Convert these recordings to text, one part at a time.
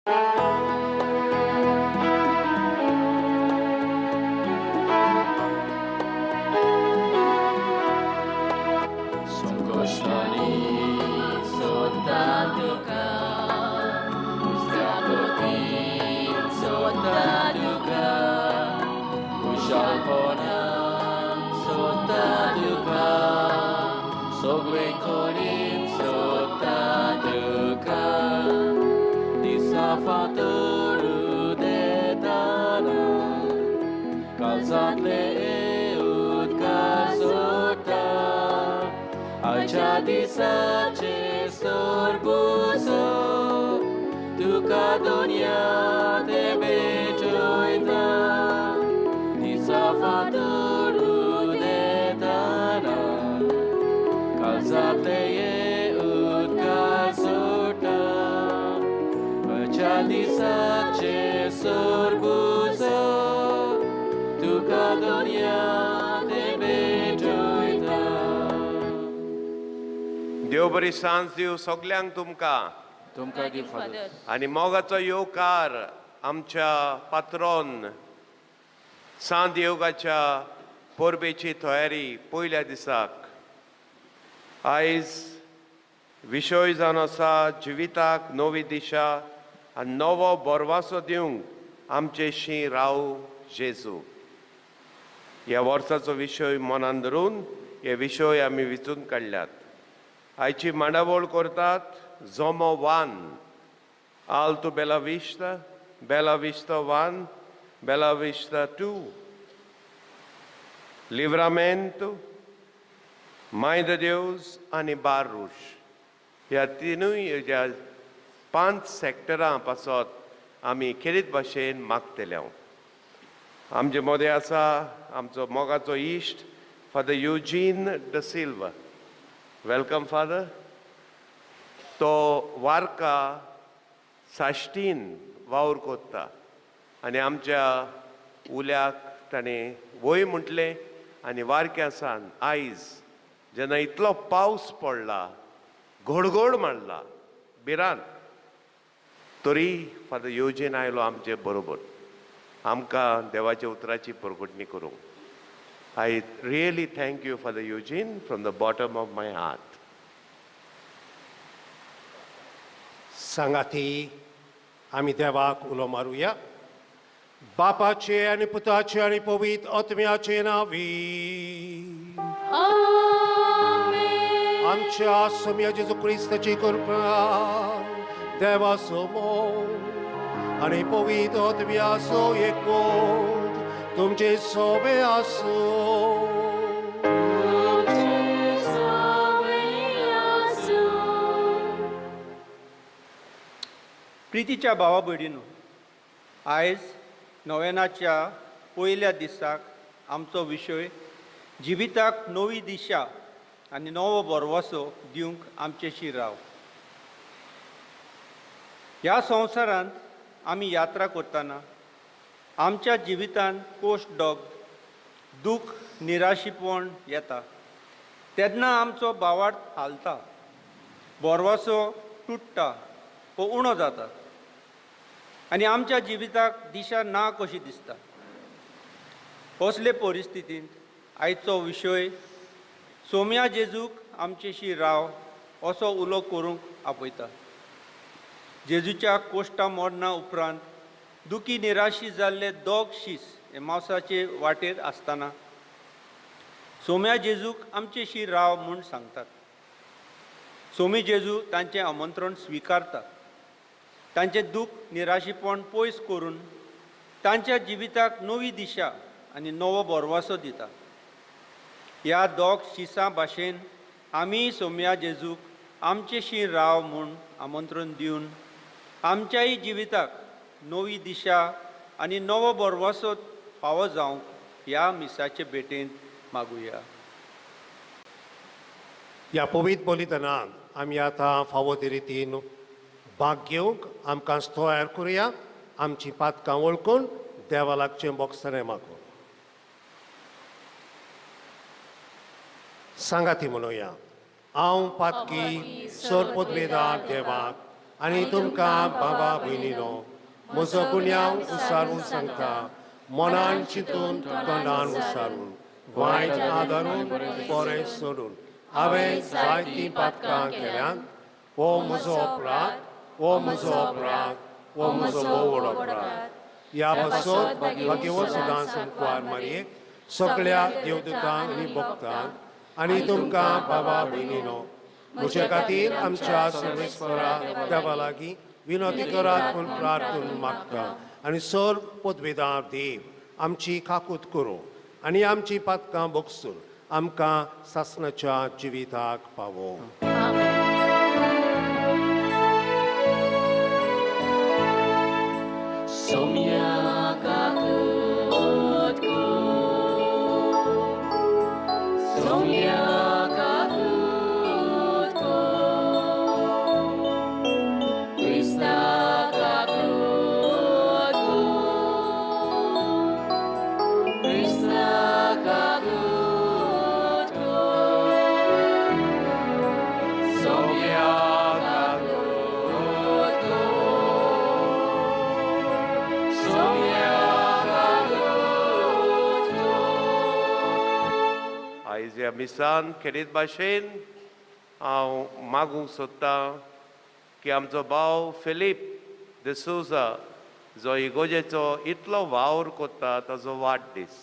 संकश्टांनी सोदता तुका, दुसऱ्या पतीन सोदता तुका, खुशालपणान सोदता तुका, सगळें करीन सोदता तुका, दिसा फातर उदेताना काळजांतले उदकार सोडटा, आयच्या दिसाचे सोरबुसो तुका दुनिया ते भेटयता, दिसा फातर उदेताना काळजांतले उदकार सोडटा, आयच्या दिसाचे सोरबुसो तुका दुनिया ते भेटयता. देव बरी सांज दिवं सगल्यांक तुमकां. तुमकां दी फादर. आनी मोगाचो येवकार आमच्या पात्रोन सांत योगाच्या परबेची तयारी पयल्या दिसाक. आयज विशय जावन आसा जिविताक नवी दिशा आनी नवो बोरवासो दिवंक आमचेशी राव जेजू. ह्या वर्साचो विशय मनान धरून हे विशय आमी विचून काडल्यात. आयची मांडावळ करतात जोमो 1, आल्तो बेला विस्ता, बेला विस्ता 1, बेला विस्ता 2, लिव्रामेंतू, माय the Deus आनी बार्रूश ह्या तिनूय ह्या 5 सॅक्टरां पासत आमी खेरीत भाशेन मागतले. आमचे मदें आसा आमचो मोगाचो इश्ट father युजीन the Silva. Welcome father. तो वारका साश्टीन वावर कोत्ता आनी आमच्या उल्याक ताणें वय म्हटलें आनी वारक्या सान आयज जेन्ना इतलो पावस पडला, घडघड मारला भिरांत, तरी फादर येवजीन आयलो आमचे बरोबर आमकां देवाच्या उतराची परगटणी करूंक. I really thank you, Father Eugene, from the bottom of my heart. सांगाती, आमी देवाक उलो मारुया. बापाचे आनी पुताचे आनी पवित्र आत्म्याचे नांवी. आमच्या सोम्या जेजू क्रिस्ताची कृपा, देवाचो मोग आनी पवित्र आत्म्याचो एकवट तुमचे सोबे आसूं. तुमचे सोबे आसूं. प्रितीच्या भावा भयणीनो, आयज नोवेनाच्या पयल्या दिसाक आमचो विशय जिविताक नवी दिशा आनी नवो भरवसो दिवंक आमचेशी राव. ह्या संवसारांत आमी यात्रा करतना आमच्या जिवितांत कोश्ट डॉग दूख निराशीपण येता तेन्ना आमचो भावार्थ हालता, भरवसो तुट्टा वो उणो जाता आनी आमच्या जिविताक दिशा ना कशी दिसता. असले परिस्थितींत आयचो विशय सोम्या जेजूक आमचेशी राव असो उलो करूंक आपयता. जेजूच्या कोश्टा मरणा उपरांत दुखी निराशी जाल्ले दोग शीस एमावसाचे वाटेर आसतना सोम्या जेजूक आमचेशी राव म्हूण सांगतात. सोमी जेजू तांचें आमंत्रण स्विकारता, तांचें दूख निराशीपण पयस करून तांच्या जिविताक नवी दिशा आनी नवो भरवसो दिता. ह्या दोग शिसां भाशेन आमी सोम्या जेजूक आमचेशी राव म्हूण आमंत्रण दिवन आमच्याय जिविताक नवी दिशा आनी नवो भरवसो फावो जावंक ह्या मिसाचे भेटेंत मागुया. ह्या पवित्र बलिदानान आमी आतां फावो ते रितीन भाग घेवंक आमकां तयार करुया. आमची पातकां वळखून देवा लागचें बोगसणें मागून सांगाती म्हणुया. हांव पातकी सरपदवेदार देवाक आनी तुमकां बाबा भयणीनो म्हजो गुन्यांव उसारून सांगता, मनान चिंतून तोंडान उसारून वायट आदारून बरें सोडून हांवें जायतीं पातकां केल्यांत. हो म्हजो अपराध, हो म्हजो अपराध, हो म्हजो व्हड अपराध. ह्या पासत भाग्यवत सदां संकवार मारयेक सगळ्या देवदूतांक आनी भक्तांक आनी तुमकां बाबा भयणीनो म्हजे खातीर आमच्या सर्वेस्परा देवा लागीं विनवती करात म्हूण प्रार्थून मागता. आनी सर्व पदवेदार देव आमची काकूत करूं आनी आमची पातकां बोगसून आमकां सासणाच्या जिविताक पावोवं. आयज ह्या मिसान खेरीत भाशेन हांव मागूंक सोदतां की आमचो भाव फिलीप डिसोजा जो इगोजेचो इतलो वावर कोत्ता ताजो वाडदीस,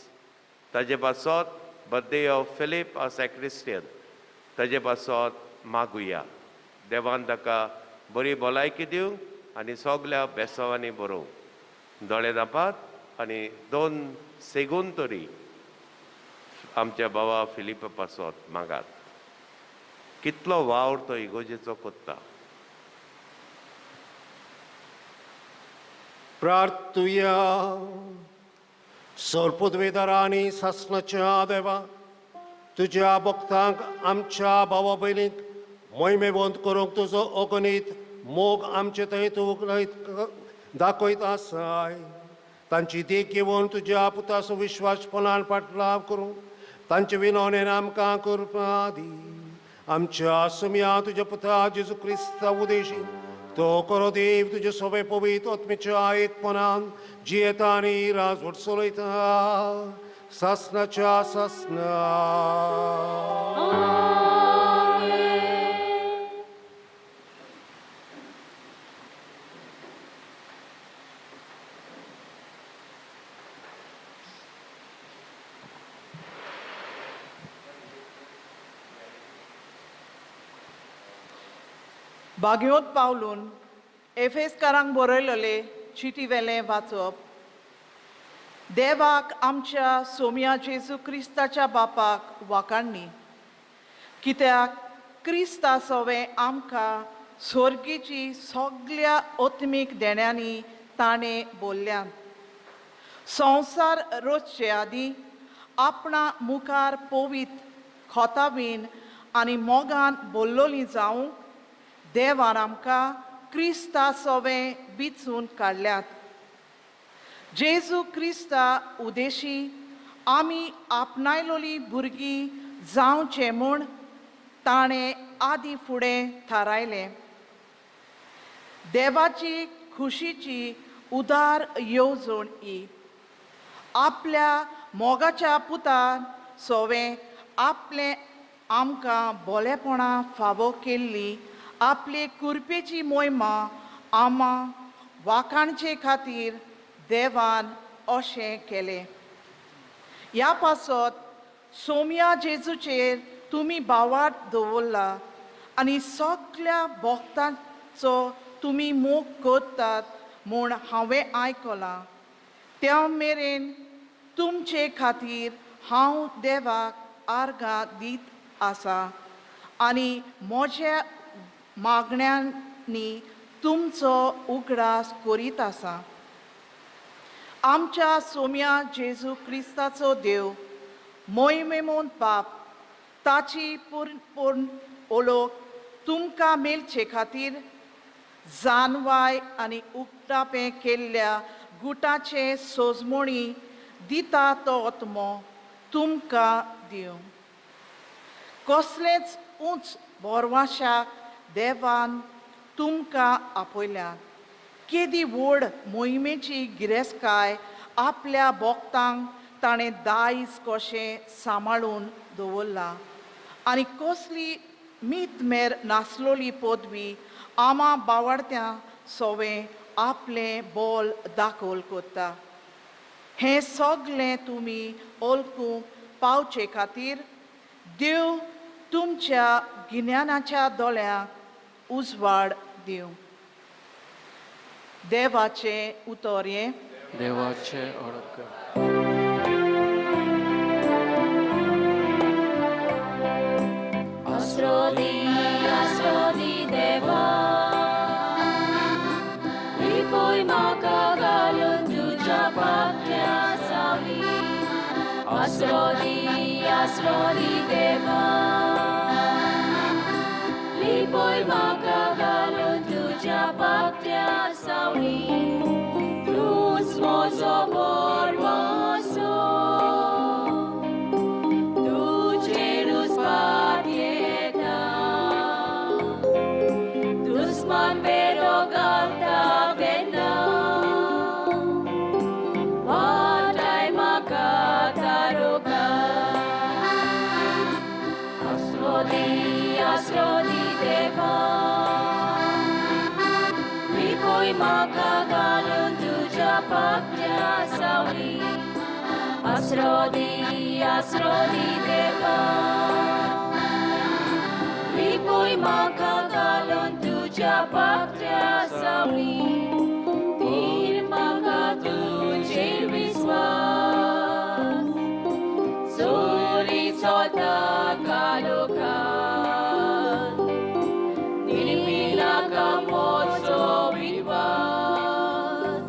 ताजे पासत बर्थडे ऑफ फिलीप अ सॅक्रिस्टियन, ताजे पासत मागुया. देवान ताका बरी भलायकी दिवं आनी सगल्या बेसांवांनी बरोवं. दोळे धांपात आनी 2 सेगून तरी आमच्या बाबा फिलीपा पासत मागात. कितलो वावर तो इगोजेचो कोत्ता. प्रार्थुया. सर्पद्वेदारा आनी सासणाच्या देवा, तुज्या भक्तांक आमच्या भावा भयणीक मोहिमेवंत करूंक तुजो अगणीत मोग आमचे थंय तूं दाखयत आसाय. तांची देख घेवन तुज्या पुताचो विश्वासपणान पाटलाव करूं तांचे विनवणेन आमकां करपा दी. आमच्या सुम्या तुज्या पुता जेजू क्रिस्ता उदेशी तो करो देव तुजे सोबे पवित्र आत्म्याच्या एकपणान जियेता आनी राजवट चलयता सासणाच्या सासणा. बागयोत पावलून एफेसकारांक बरयलेले चिटी वेलें वाचप. देवाक आमच्या सोम्या जेजू क्रिस्ताच्या बापाक वाकाणणी, कित्याक क्रिस्ता सोवें आमकां सोर्गीची सगल्या आत्मीक देण्यांनी ताणें बोल्ल्यान. संवसार रचचे आदीं आपणा मुखार पवित्र खोतावीन आनी मोगान बोल्लोली जावंक देवान आमकां क्रिस्ता सोवें विचून काडल्यात. जेजू क्रिस्ता उदेशी आमी आपणायलोली भुरगीं जावचें म्हूण ताणें आदीं फुडें थारायलें. देवाची खुशीची उदार येवजण ही आपल्या मोगाच्या पुतान सोवें आपलें आमकां बोलेपणां फावो केल्ली आपले कुरपेची मोहिमा आमा वाखाणचे खातीर देवान अशें केलें. ह्या पासत सोम्या जेजूचेर तुमी भावार्थ दवरला आनी सगल्या भक्तांचो तुमी मोग करतात म्हूण हांवें आयकलां. त्या मेरेन तुमचे खातीर हांव देवाक आर्गां दीत आसा आनी म्हज्या मागण्यांनी तुमचो उगडास करीत आसा. आमच्या सोम्या जेजू क्रिस्ताचो देव मोहिमेमोन बाप ताची पूर्ण ओळख तुमकां मेळचे खातीर जानवाय आनी उक्तापें केल्ल्या गुटाचे सोजमणी दिता तो आत्मो तुमकां दिवं. कसलेंच उंच बोरवाशाक देवान तुमकां आपयल्यात. केदी व्हड मोहिमेची गिरेस्तकाय आपल्या भक्तांक ताणें दायज कशें सांबाळून दवरला आनी कसली मीत मेर नासलोली पदवी आमा बावडत्या सोवें आपलें बोल दाखल करता. हें सगलें तुमी ओलकूंक पावचे खातीर देव तुमच्या गिन्यानाच्या दोळ्यांक उजवाड दिवं. देवाचें उतर हें. देवाचे ओळख. आसरो दी देवा, लिपय म्हाका घालून तुज्या पाख्या सावली. आसरो दी देवा, लिपय म्हाका घालून तुज्या पाख्या सावली. तूंच म्हजो भरवंसो, तुजेरूच पाट येता. दुस्मान वेलो घालता तेन्ना वाटाय म्हाका तारुका. आसरो दी देवा, लिपय म्हाका घालून तुज्या पाख्या सावली. आसरो दी देवा, लिपय म्हाका घालून तुज्या पाख्या सावली. दीर म्हाका तुजेर विस्वास, चोरी चोता कालोखान. दिलपी नाका म्हजो विश्वास,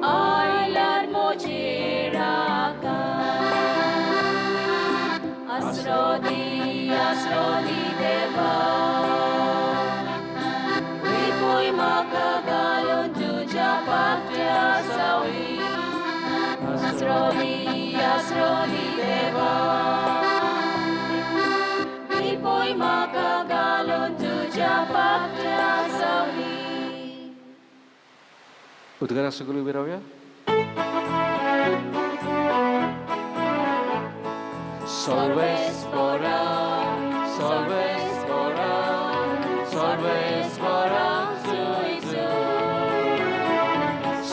आयल्यार म्हजेर राखान. आसरो दी देवा, लिपय म्हाका घालून तुज्या पाख्या सावली. आसरो दी देवा, लिपय म्हाका घालून तुज्या पाख्या सावली. उद्गारा सगळी उबी रावया. सर्वेस्परा, सर्वेस्परा, सर्वेस्परा सुइसु.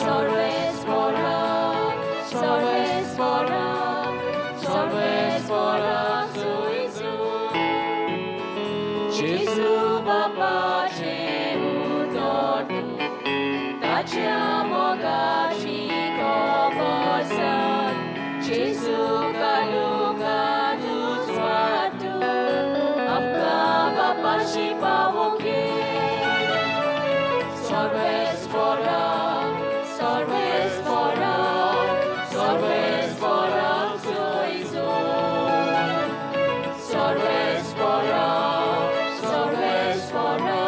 सर्वेस्परा, सर्वेस्परा, सर्वेस्परा सुइसु. जेजू बापाचें उतर तूं, ताच्या मोगाची खबर सांग. जेजू कालुका तूंच वाट तूं, आमकां बापाशी पावोवंक ये. सर्वेस्परा, सर्वेस्परा, सर्वेस्परा सुइसु. सर्वेस्परा, सर्वेस्परा,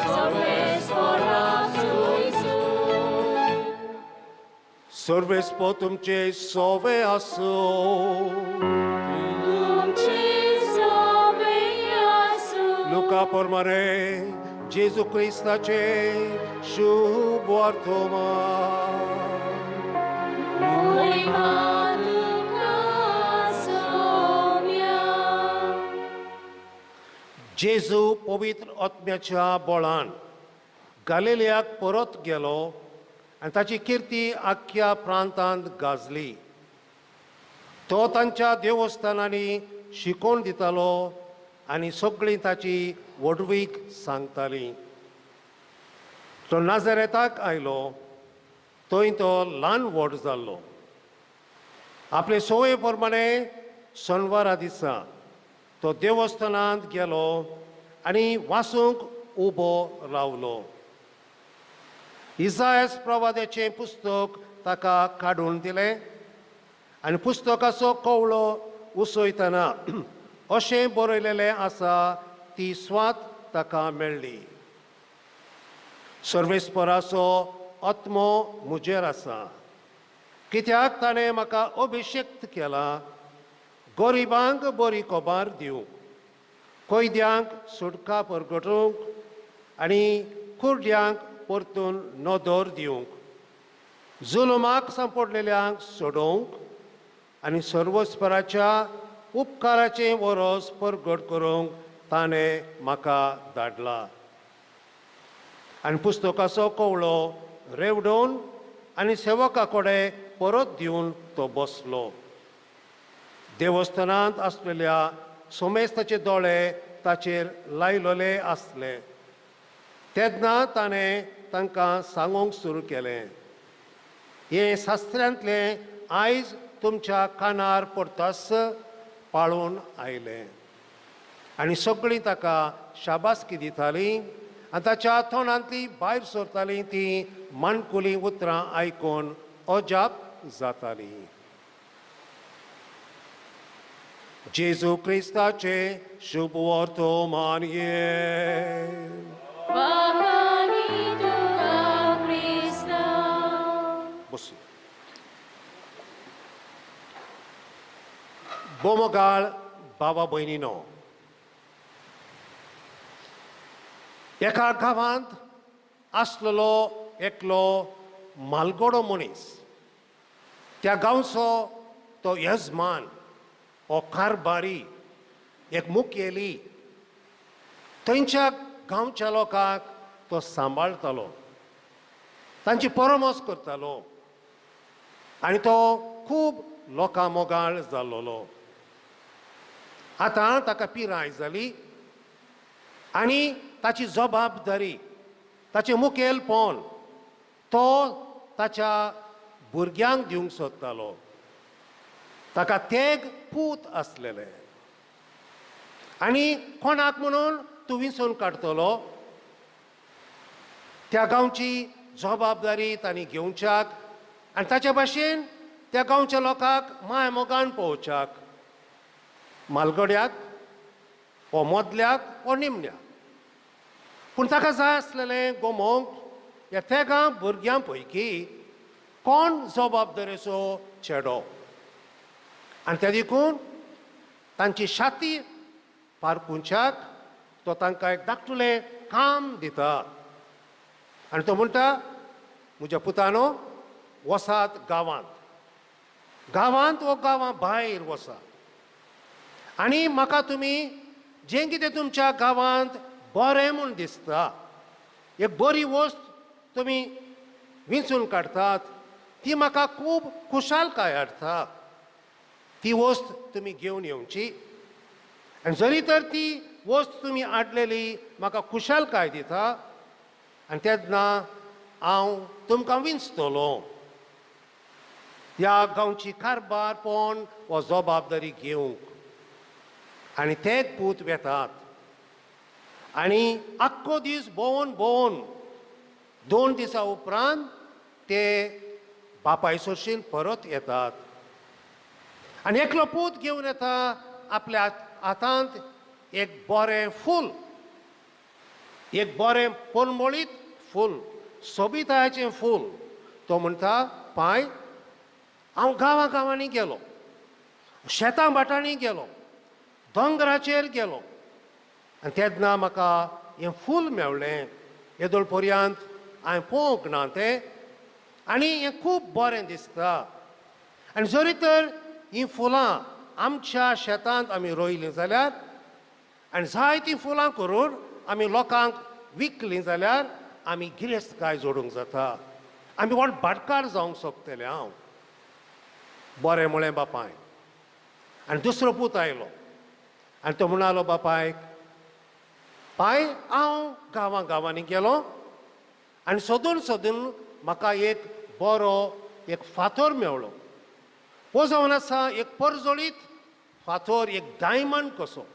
सर्वेस्परा सुइसु. सर्वेस्पर तुमचे सोवे आसूं. तुमचे सोवे आसूं. लुका प्रमाणे जेजू क्रिस्ताचे शुभ वर्तमान. मोहिमा तुका सोम्या. जेजू पवित्र आत्म्याच्या बळान गालिलियाक परत गेलो आनी ताची किर्ती आख्ख्या प्रांतांत गाजली. तो तांच्या देवस्थानांनी शिकोवन दितालो आनी सगळीं ताची व्हडवीक सांगतालीं. तो नाझरेताक आयलो, थंय तो ल्हान व्हड जाल्लो. आपले संवये प्रमाणे शेनवारा दिसा तो देवस्थानांत गेलो आनी वाचूंक उबो रावलो. इजायस प्रवाद्याचें पुस्तक ताका काडून दिलें आनी पुस्तकाचो कवळो उसयतना अशें बरयलेलें आसा ती स्वात ताका मेळ्ळी. सर्वेस्पराचो आत्मो म्हजेर आसा, कित्याक ताणें म्हाका अभिशेक्त केला गरिबांक बरी खबर दिवंक, कैद्यांक सुटका परगटूंक, आनी कुर्ड्यांक परतून नदर दिवंक, जुलमाक सांपडलेल्यांक सोडोवंक आनी सर्वस्पराच्या उपकाराचें वरोस परगट करूंक ताणें म्हाका धाडला. आनी पुस्तकाचो कवळो रेवडोवन आनी सेवका कडेन परत दिवन तो बसलो. देवस्थानांत आसलेल्या सोमेस्ताचे दोळे ताचेर लायलोले आसले. तेन्ना ताणें तांकां सांगूंक सुरू केलें, हें शास्त्रांतलें आयज तुमच्या कानार पडतास पाळून आयलें. आनी सगळीं ताका शाबासकी दितालीं आनी ताच्या तोंडांतलीं भायर सरतालीं तीं माणकुलीं उतरां आयकून अजाप जातालीं. जेजू क्रिस्ताचें शुभ वर्तमान हें. बसूं. बोमोगाळ बाबा भयणीनो, एका गांवांत आसलेलो एकलो मालगडो मनीस. त्या गांवचो तो यजमान, हो कारभारी, एक मुखेली. थंयच्या गांवच्या लोकांक तो सांबाळटालो, तांची परामर्स करतालो आनी तो खूब लोकां मोगाळ जाल्लो. आतां ताका पिराय जाली आनी ताची जबाबदारी, ताचें मुखेलपण तो ताच्या भुरग्यांक दिवंक सोदतालो. ताका तेग पूत आसलेले आनी कोणाक म्हणून तूं विंचून काडटलो? त्या गांवची जबाबदारी तांणी घेवच्याक आनी ताच्या भाशेन त्या गांवच्या लोकांक माय मोगान पळोवच्याक, मालगड्याक वो मदल्याक वो निमण्याक. पूण ताका जाय आसलेलें गोमोंक ह्या तेगां भुरग्यां पैकी कोण जबाबदारेचो चेडो. आनी त्या देखून तांची छाती पारकुंच्याक तो तांकां एक धाकटुलें काम दिता आनी तो म्हणटा, म्हज्या पुतानो, वसात गांवांत, गांवांत वो गांवां भायर वसात आनी म्हाका तुमी जें कितें तुमच्या गांवांत बरें म्हूण दिसता, एक बरी वस्त तुमी विंचून काडटात, ती म्हाका खूब खुशालकाय हाडटा, ती वस्त तुमी घेवन येवची. आनी जरी तर ती वस्त तुमी हाडलेली म्हाका खुशालकाय दिता आनी तेन्ना हांव तुमकां विंचतलो ह्या गांवची कारभारपण वा जबाबदारी घेवंक. आनी ते पूत वेतात आनी आख्खो दीस भोंवन भोंवन 2 दिसां उपरांत ते बापाय सोरशीन परत येतात आनी एकलो पूत घेवन येता आपल्या हातांत एक बरें फूल, एक बरें परमळीत फूल, सोबितायाचें फूल. तो म्हणटा, पाय, हांव गांवां गांवांनी गेलो, शेतां भाटांनी गेलो, दोंगराचेर गेलो आनी तेन्ना म्हाका हें फूल मेवळें. येदोळ पर्यंत हांवें पळोवंक ना तें आनी हें खूब बरें दिसता. आनी जरी तर हीं फुलां आमच्या शेतांत आमी रोयलीं जाल्यार आनी जायतीं फुलां करून आमी लोकांक विकलीं जाल्यार आमी गिरेस्तकाय जोडूंक जाता, आमी व्हड भाटकार जावंक सोदतले. हांव बरें म्हळें बापायन. आनी दुसरो पूत आयलो आनी तो म्हणालो बापायक, पाय, हांव गांवां गांवांनी गेलो आनी सोदून सोदून म्हाका एक बरो एक फातर मेवळो. हो जावन आसा एक परजळीत फातर, एक डायमंड कसो.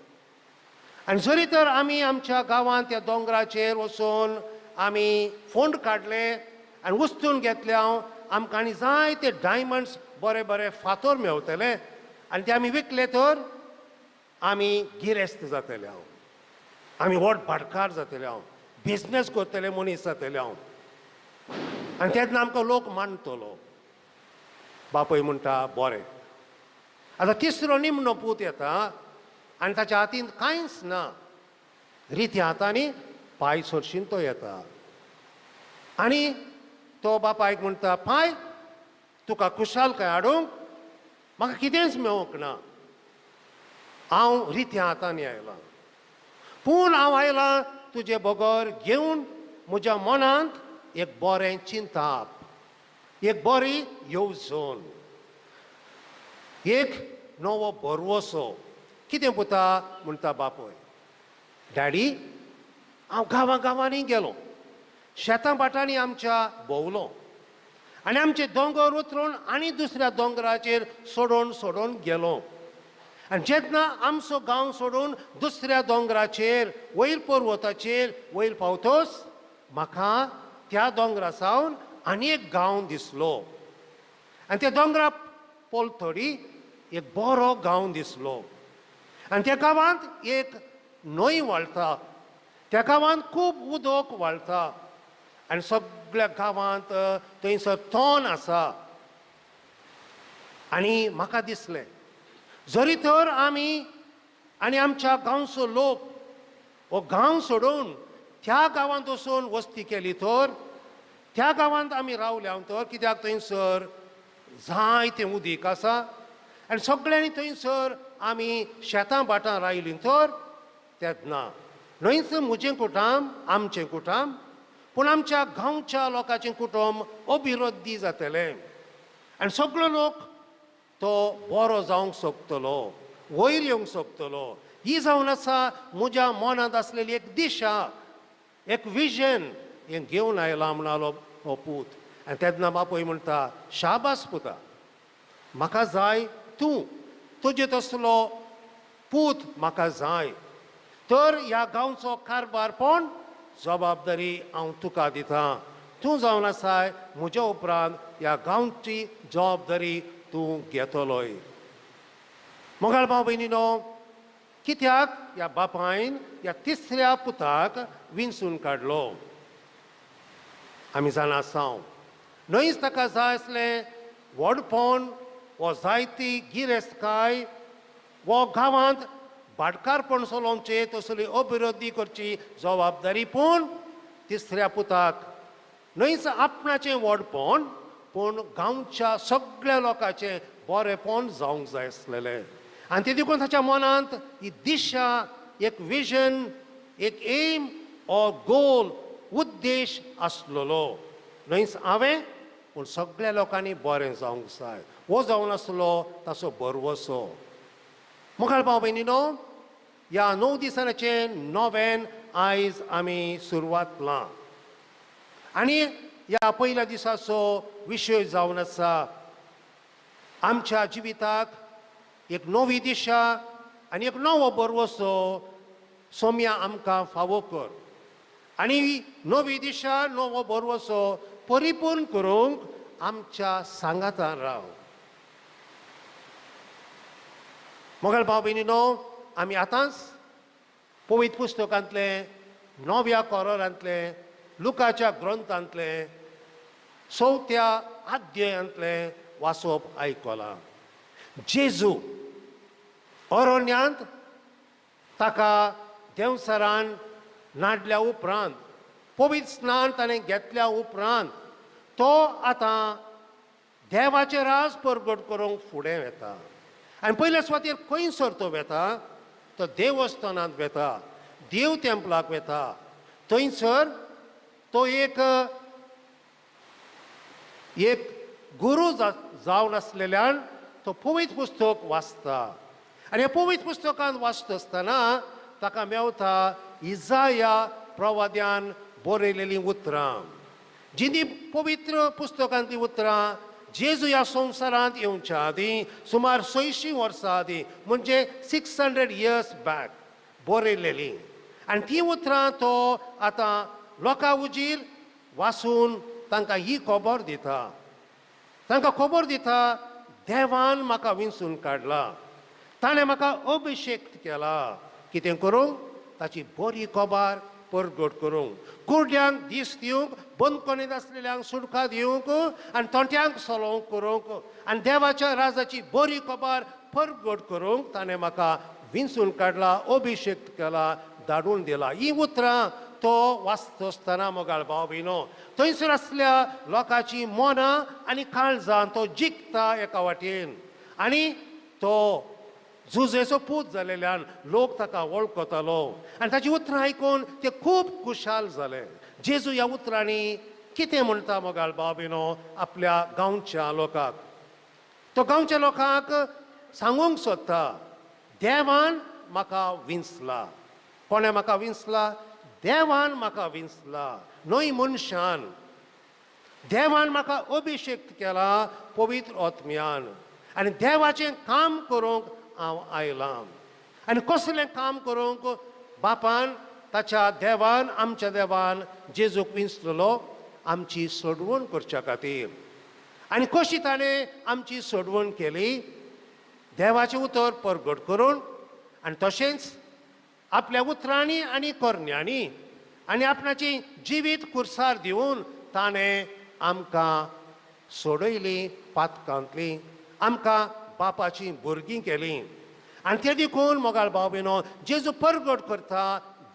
आनी जरी तर आमी आमच्या गांवांत त्या दोंगराचेर वचून आमी फोंड काडले आनी उस्तून घेतले, हांव आमकां आनी जायते डायमंड्स, बरे बरे फातर मेवतले आनी ते आमी विकले तर आमी गिरेस्त जातले, हांव आमी व्हड भाटकार जातले, हांव बिजनेस करतले मनीस जातले हांव आनी तेन्ना आमकां लोक मानतलो. बापूय म्हणटा, बरें. आतां तिसरो निमणो पूत येता आनी ताच्या हातीन कांयच ना, रित्या हातांनी पाय सोरशीन तो येता आनी तो बापायक म्हणटा, पाय तुका खुशालकाय हाडूंक म्हाका कितेंच मेळोंक ना, हांव रित्या हातांनी आयलां, पूण हांव आयलां तुजे बगर घेवन म्हज्या मनांत एक बरें चिंताप, एक बरी येवजण, एक नवो भरवसो. कितें पुता म्हणटा बापूय. डॅडी हांव गांवां गांवांनी गेलो, शेतां भाटांनी आमच्या भोंवलो आनी आमचे दोंगर उतरून आनी दुसऱ्या दोंगराचेर सोडोवन सोडोवन गेलो. आनी जेन्ना आमचो गांव सोडून दुसऱ्या दोंगराचेर वयर पर्वताचेर वयर पावतोच म्हाका त्या दोंगरा सावन आनी एक गांव दिसलो आनी त्या दोंगरा पलतडी एक बरो गांव दिसलो आनी त्या गांवांत एक न्हंय व्हाळटा, त्या गांवांत खूब उदक व्हाळटा आनी सगळ्या गांवांत थंयसर तण आसा. आनी म्हाका दिसलें जरी तर आमी आनी आमच्या गांवचो लोक हो गांव सोडून त्या गांवांत वचून वस्ती केली तर त्या गांवांत आमी रावल्या तर कित्याक थंयसर जायतें उदीक आसा आनी सगळ्यांनी थंयसर आमी शेतां भाटां रायलीं तर तेन्ना न्हयच म्हजें कुटुंब आमचें कुटुंब पूण आमच्या गांवच्या लोकांचें कुटुंब अभिवृद्धी जातलें आनी सगळो लोक तो बरो जावंक शकतलो, वयर येवंक शकतलो. ही जावन आसा म्हज्या मनांत आसलेली एक दिशा, एक विजन हें घेवन आयला म्हणालो हो पूत. आनी तेन्ना बापूय म्हणटा, शाबास पुता, म्हाका जाय तूं, तुजे तसलो पूत म्हाका जाय, तर ह्या गांवचो कारभार पण जबाबदारी हांव तुका दितां, तूं जावन आसाय म्हज्या उपरांत ह्या गांवची जबाबदारी तूं घेतलोय. मोगाळ भाव भयणीनो, कित्याक ह्या बापायन ह्या तिसऱ्या पुताक विंचून काडलो आमी जाणा आसाव. न्हयच ताका जाय आसलें व्हडपण वो जायती गिरेस्तकाय वो गांवांत भाटकारपण चलोवचें तसली अभिवृद्धी करची जबाबदारी, पूण तिसऱ्या पुताक न्हयच आपणाचें व्हडपण पूण गांवच्या सगळ्या लोकांचें बरेंपण जावंक जाय आसलेलें. आनी ते देखून ताच्या मनांत ही दिशा, एक विजन, एक एम ऑर गोल, उद्देश आसलेलो. न्हयच हांवें पूण सगळ्या लोकांनी बरें जावंक जाय, हो जावन आसलो ताचो भरवसो. मुखार भाव भयणीनो, ह्या 9 दिसांचें नोवेन आयज आमी सुरवातला आनी ह्या पयल्या दिसाचो विशय जावन आसा आमच्या जिविताक एक नवी दिशा आनी एक नवो भरवसो सोम्या आमकां फावो कर आनी नवी दिशा नवो भरवसो परिपूर्ण करूंक आमच्या सांगातान राव. मोगाळ भाव भयणीनो, आमी आतांच पवित्र पुस्तकांतलें नव्या कोरांतलें लुकाच्या ग्रंथांतलें 4थ्या अध्यायांतलें वाचप आयकलां. जेजू अरण्यांत ताका देंवसरान नाडल्या उपरांत पवित्र स्नान ताणें घेतल्या उपरांत तो आतां देवाचें राज परगट करूंक फुडें वेता आनी पयल्या सुवातेर खंयसर तो वेता, तो देवस्थानांत वेता, देव टेम्पलाक वेता. थंयसर तो एक एक गुरू जावन आसलेल्यान तो पवित्र पुस्तक वाचता आनी ह्या पवित्र पुस्तकान वाचता आसतना ताका मेवता इजाया प्रवाद्यान बरयलेलीं उतरां, जिंदी पवित्र पुस्तकांतलीं उतरां जेजू ह्या संवसारांत येवच्या आदीं सुमार 600 वर्सां आदीं म्हणजे 600 इयर्स बॅक बरयलेलीं. आनी तीं उतरां तो आतां लोकां उजीर वाचून तांकां ही खबर दिता, तांकां खबर दिता देवान म्हाका विंचून काडला, ताणें म्हाका अभिशेक केला, कितें करूंक ताची बरी खबर परगट करूंक, कुड्ड्यांक दीस दिवंक, बंदखणींत आसलेल्यांक सुटका दिवंक आनी तोंट्यांक सलोवंक करूंक आनी देवाच्या राजाची बरी खबर परगट करूंक ताणें म्हाका विंचून काडला, अभिशेक केला, धाडून दिला. ही उतरां तो वाचता आसतना मोगाळ भाव भयणो थंयसर आसल्या लोकांची मनां आनी काळजां तो जिखता एका वाटेन आनी तो जुजेचो पूत जालेल्यान लोक ताका वळखतालो आनी ताची उतरां आयकून ते खूब खुशाल जाले. जेजू ह्या उतरांनी कितें म्हणटा मोगाळ भाव भयणो आपल्या गांवच्या लोकांक? तो गांवच्या लोकांक सांगूंक सोदता, देवान म्हाका विंचला. कोणें म्हाका विंचला? देवान म्हाका विंचला, न्हय मनशान. देवान म्हाका अभिशेक केला पवित्र आत्म्यान आनी देवाचें काम करूंक हांव आयलां. आनी कसलें काम करूंक? बापान ताच्या देवान आमच्या देवान जेजूक विंचलेलो आमची सोडवण करच्या खातीर. आनी कशी ताणें आमची सोडवण केली? देवाचें उतर परगट करून आनी तशेंच आपल्या उतरांनी आनी करण्यांनी आनी आपणाची जिवीत कुर्सार दिवन ताणें आमकां सोडयली पातकांतली, आमकां बापाची भुरगीं केलीं. आनी तें देखून मोगाळ भाव भयणो जेजू परगट करता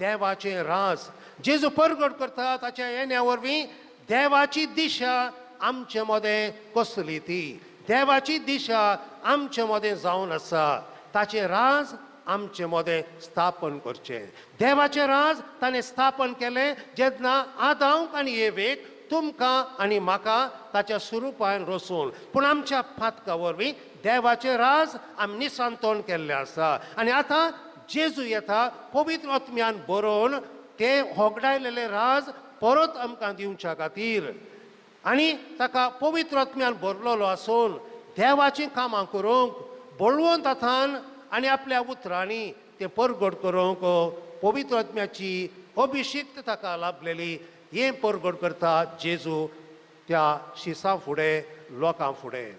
देवाचें राज, जेजू परगट करता ताच्या येण्या वरवीं देवाची दिशा आमचे मदें कसली ती, देवाची दिशा आमचे मदें जावन आसा. ताचें राज आमचे मदें स्थापन करचें. देवाचें राज ताणें स्थापन केलें जेन्ना आदांक आनी एवेक तुमकां आनी म्हाका ताच्या स्वरुपान रचून, पूण आमच्या पातका वरवीं देवाचें राज आमी निसंतोण केल्लें आसा. आनी आतां जेजू येता पवित्र आत्म्यान बरोवन तें होगडायलेलें राज परत आमकां दिवच्या खातीर आनी ताका पवित्र आत्म्यान भरलेलो आसून देवाचीं कामां करूंक बळवंत हातान आनी आपल्या उतरांनी तें परगट करूंक पवित्र आत्म्याची अभिषिक्त ताका लाभलेली हें परगट करता जेजू त्या शिसां फुडें लोकां फुडें.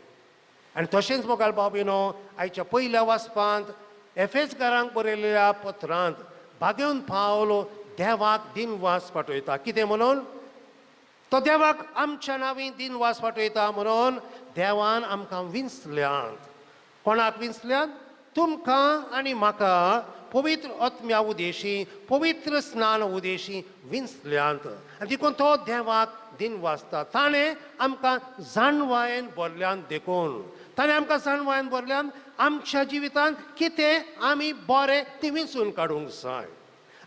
आनी तशेंच मोगाळ भाव भयणो आयच्या पयल्या वाचपांत एफेजकारांक बरयलेल्या पत्रांत भागेवन पावल देवाक दिनवास पाठयता. कितें म्हणून? तो देवाक आमच्या नांवी दिनवास पाठयता म्हणून देवान आमकां विंचल्यांत. कोणाक विंचल्यांत? तुमकां आनी म्हाका पवित्र आत्म्या उदेशी पवित्र स्नान उदेशी विंचल्यांत. आनी देखून तो देवाक दिनवासता. ताणें आमकां जाणवायेन भरल्यान, देखून ताणें आमकां जाणवायेन भरल्यान आमच्या जिवितांत कितें आमी बरें ती विंचून काडूंक जाय.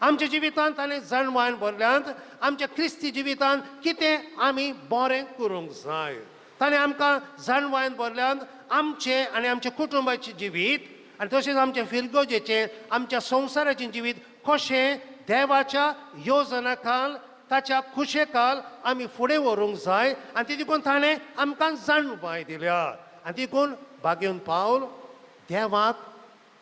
आमच्या जिवितांत ताणें जाणवायेन भरल्यांत आमच्या क्रिस्ती जिवितांत कितें आमी बरें करूंक जाय. ताणें आमकां जाणवायेन भरल्यांत आमचें आनी आमच्या कुटुंबाचें जिवीत आनी तशेंच आमच्या फिरगोजेचें आमच्या संवसाराचें जिवीत कशें देवाच्या योजना खाल ताच्या खुशे खाल आमी फुडें व्हरूंक जाय. आनी ती देखून ताणें आमकां जाणवाय दिल्या. आनी देखून भागेवन पावल देवाक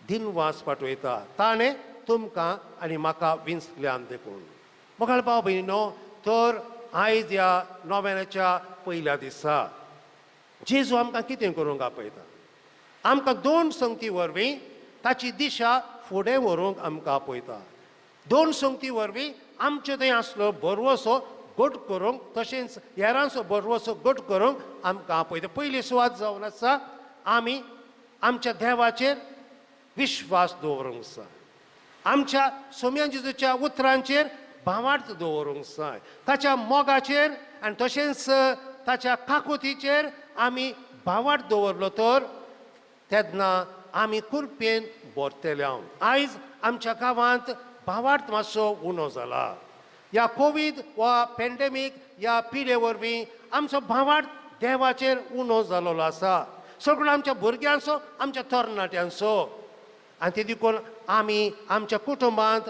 दिनवास पाठयता, ताणें तुमकां आनी म्हाका विंचल्यान देखून. मोगाळ भाव भयणीनो, तर आयज ह्या नोव्यानाच्या पयल्या दिसा जेजू आमकां कितें करूंक आपयता? आमकां दोन संगती वरवीं ताची दिशा फुडें व्हरूंक आमकां आपयता. दोन संगती वरवीं आमचे थंय आसलो भरवसो घट करूंक तशेंच हेरांचो भरवसो घट करूंक आमकां आपयता. पयली सुवात जावन आसा आमी आमच्या देवाचेर विश्वास दवरूंक जाय, आमच्या सोम्या जेजूच्या उतरांचेर भावार्थ दवरूंक जाय, ताच्या मोगाचेर आनी तशेंच ताच्या काकुतीचेर आमी भावार्थ दवरलो तर तेन्ना आमी कुरपेन भरतले. आयज आमच्या गांवांत भावार्थ मातसो उणो जाला. ह्या कोवीड वा पेंडेमीक ह्या पिडे वरवीं आमचो भावार्थ देवाचेर उणो जालोलो आसा, सगळो आमच्या भुरग्यांचो आमच्या तरणाट्यांचो. आनी ते देखून आमी आमच्या कुटुंबांत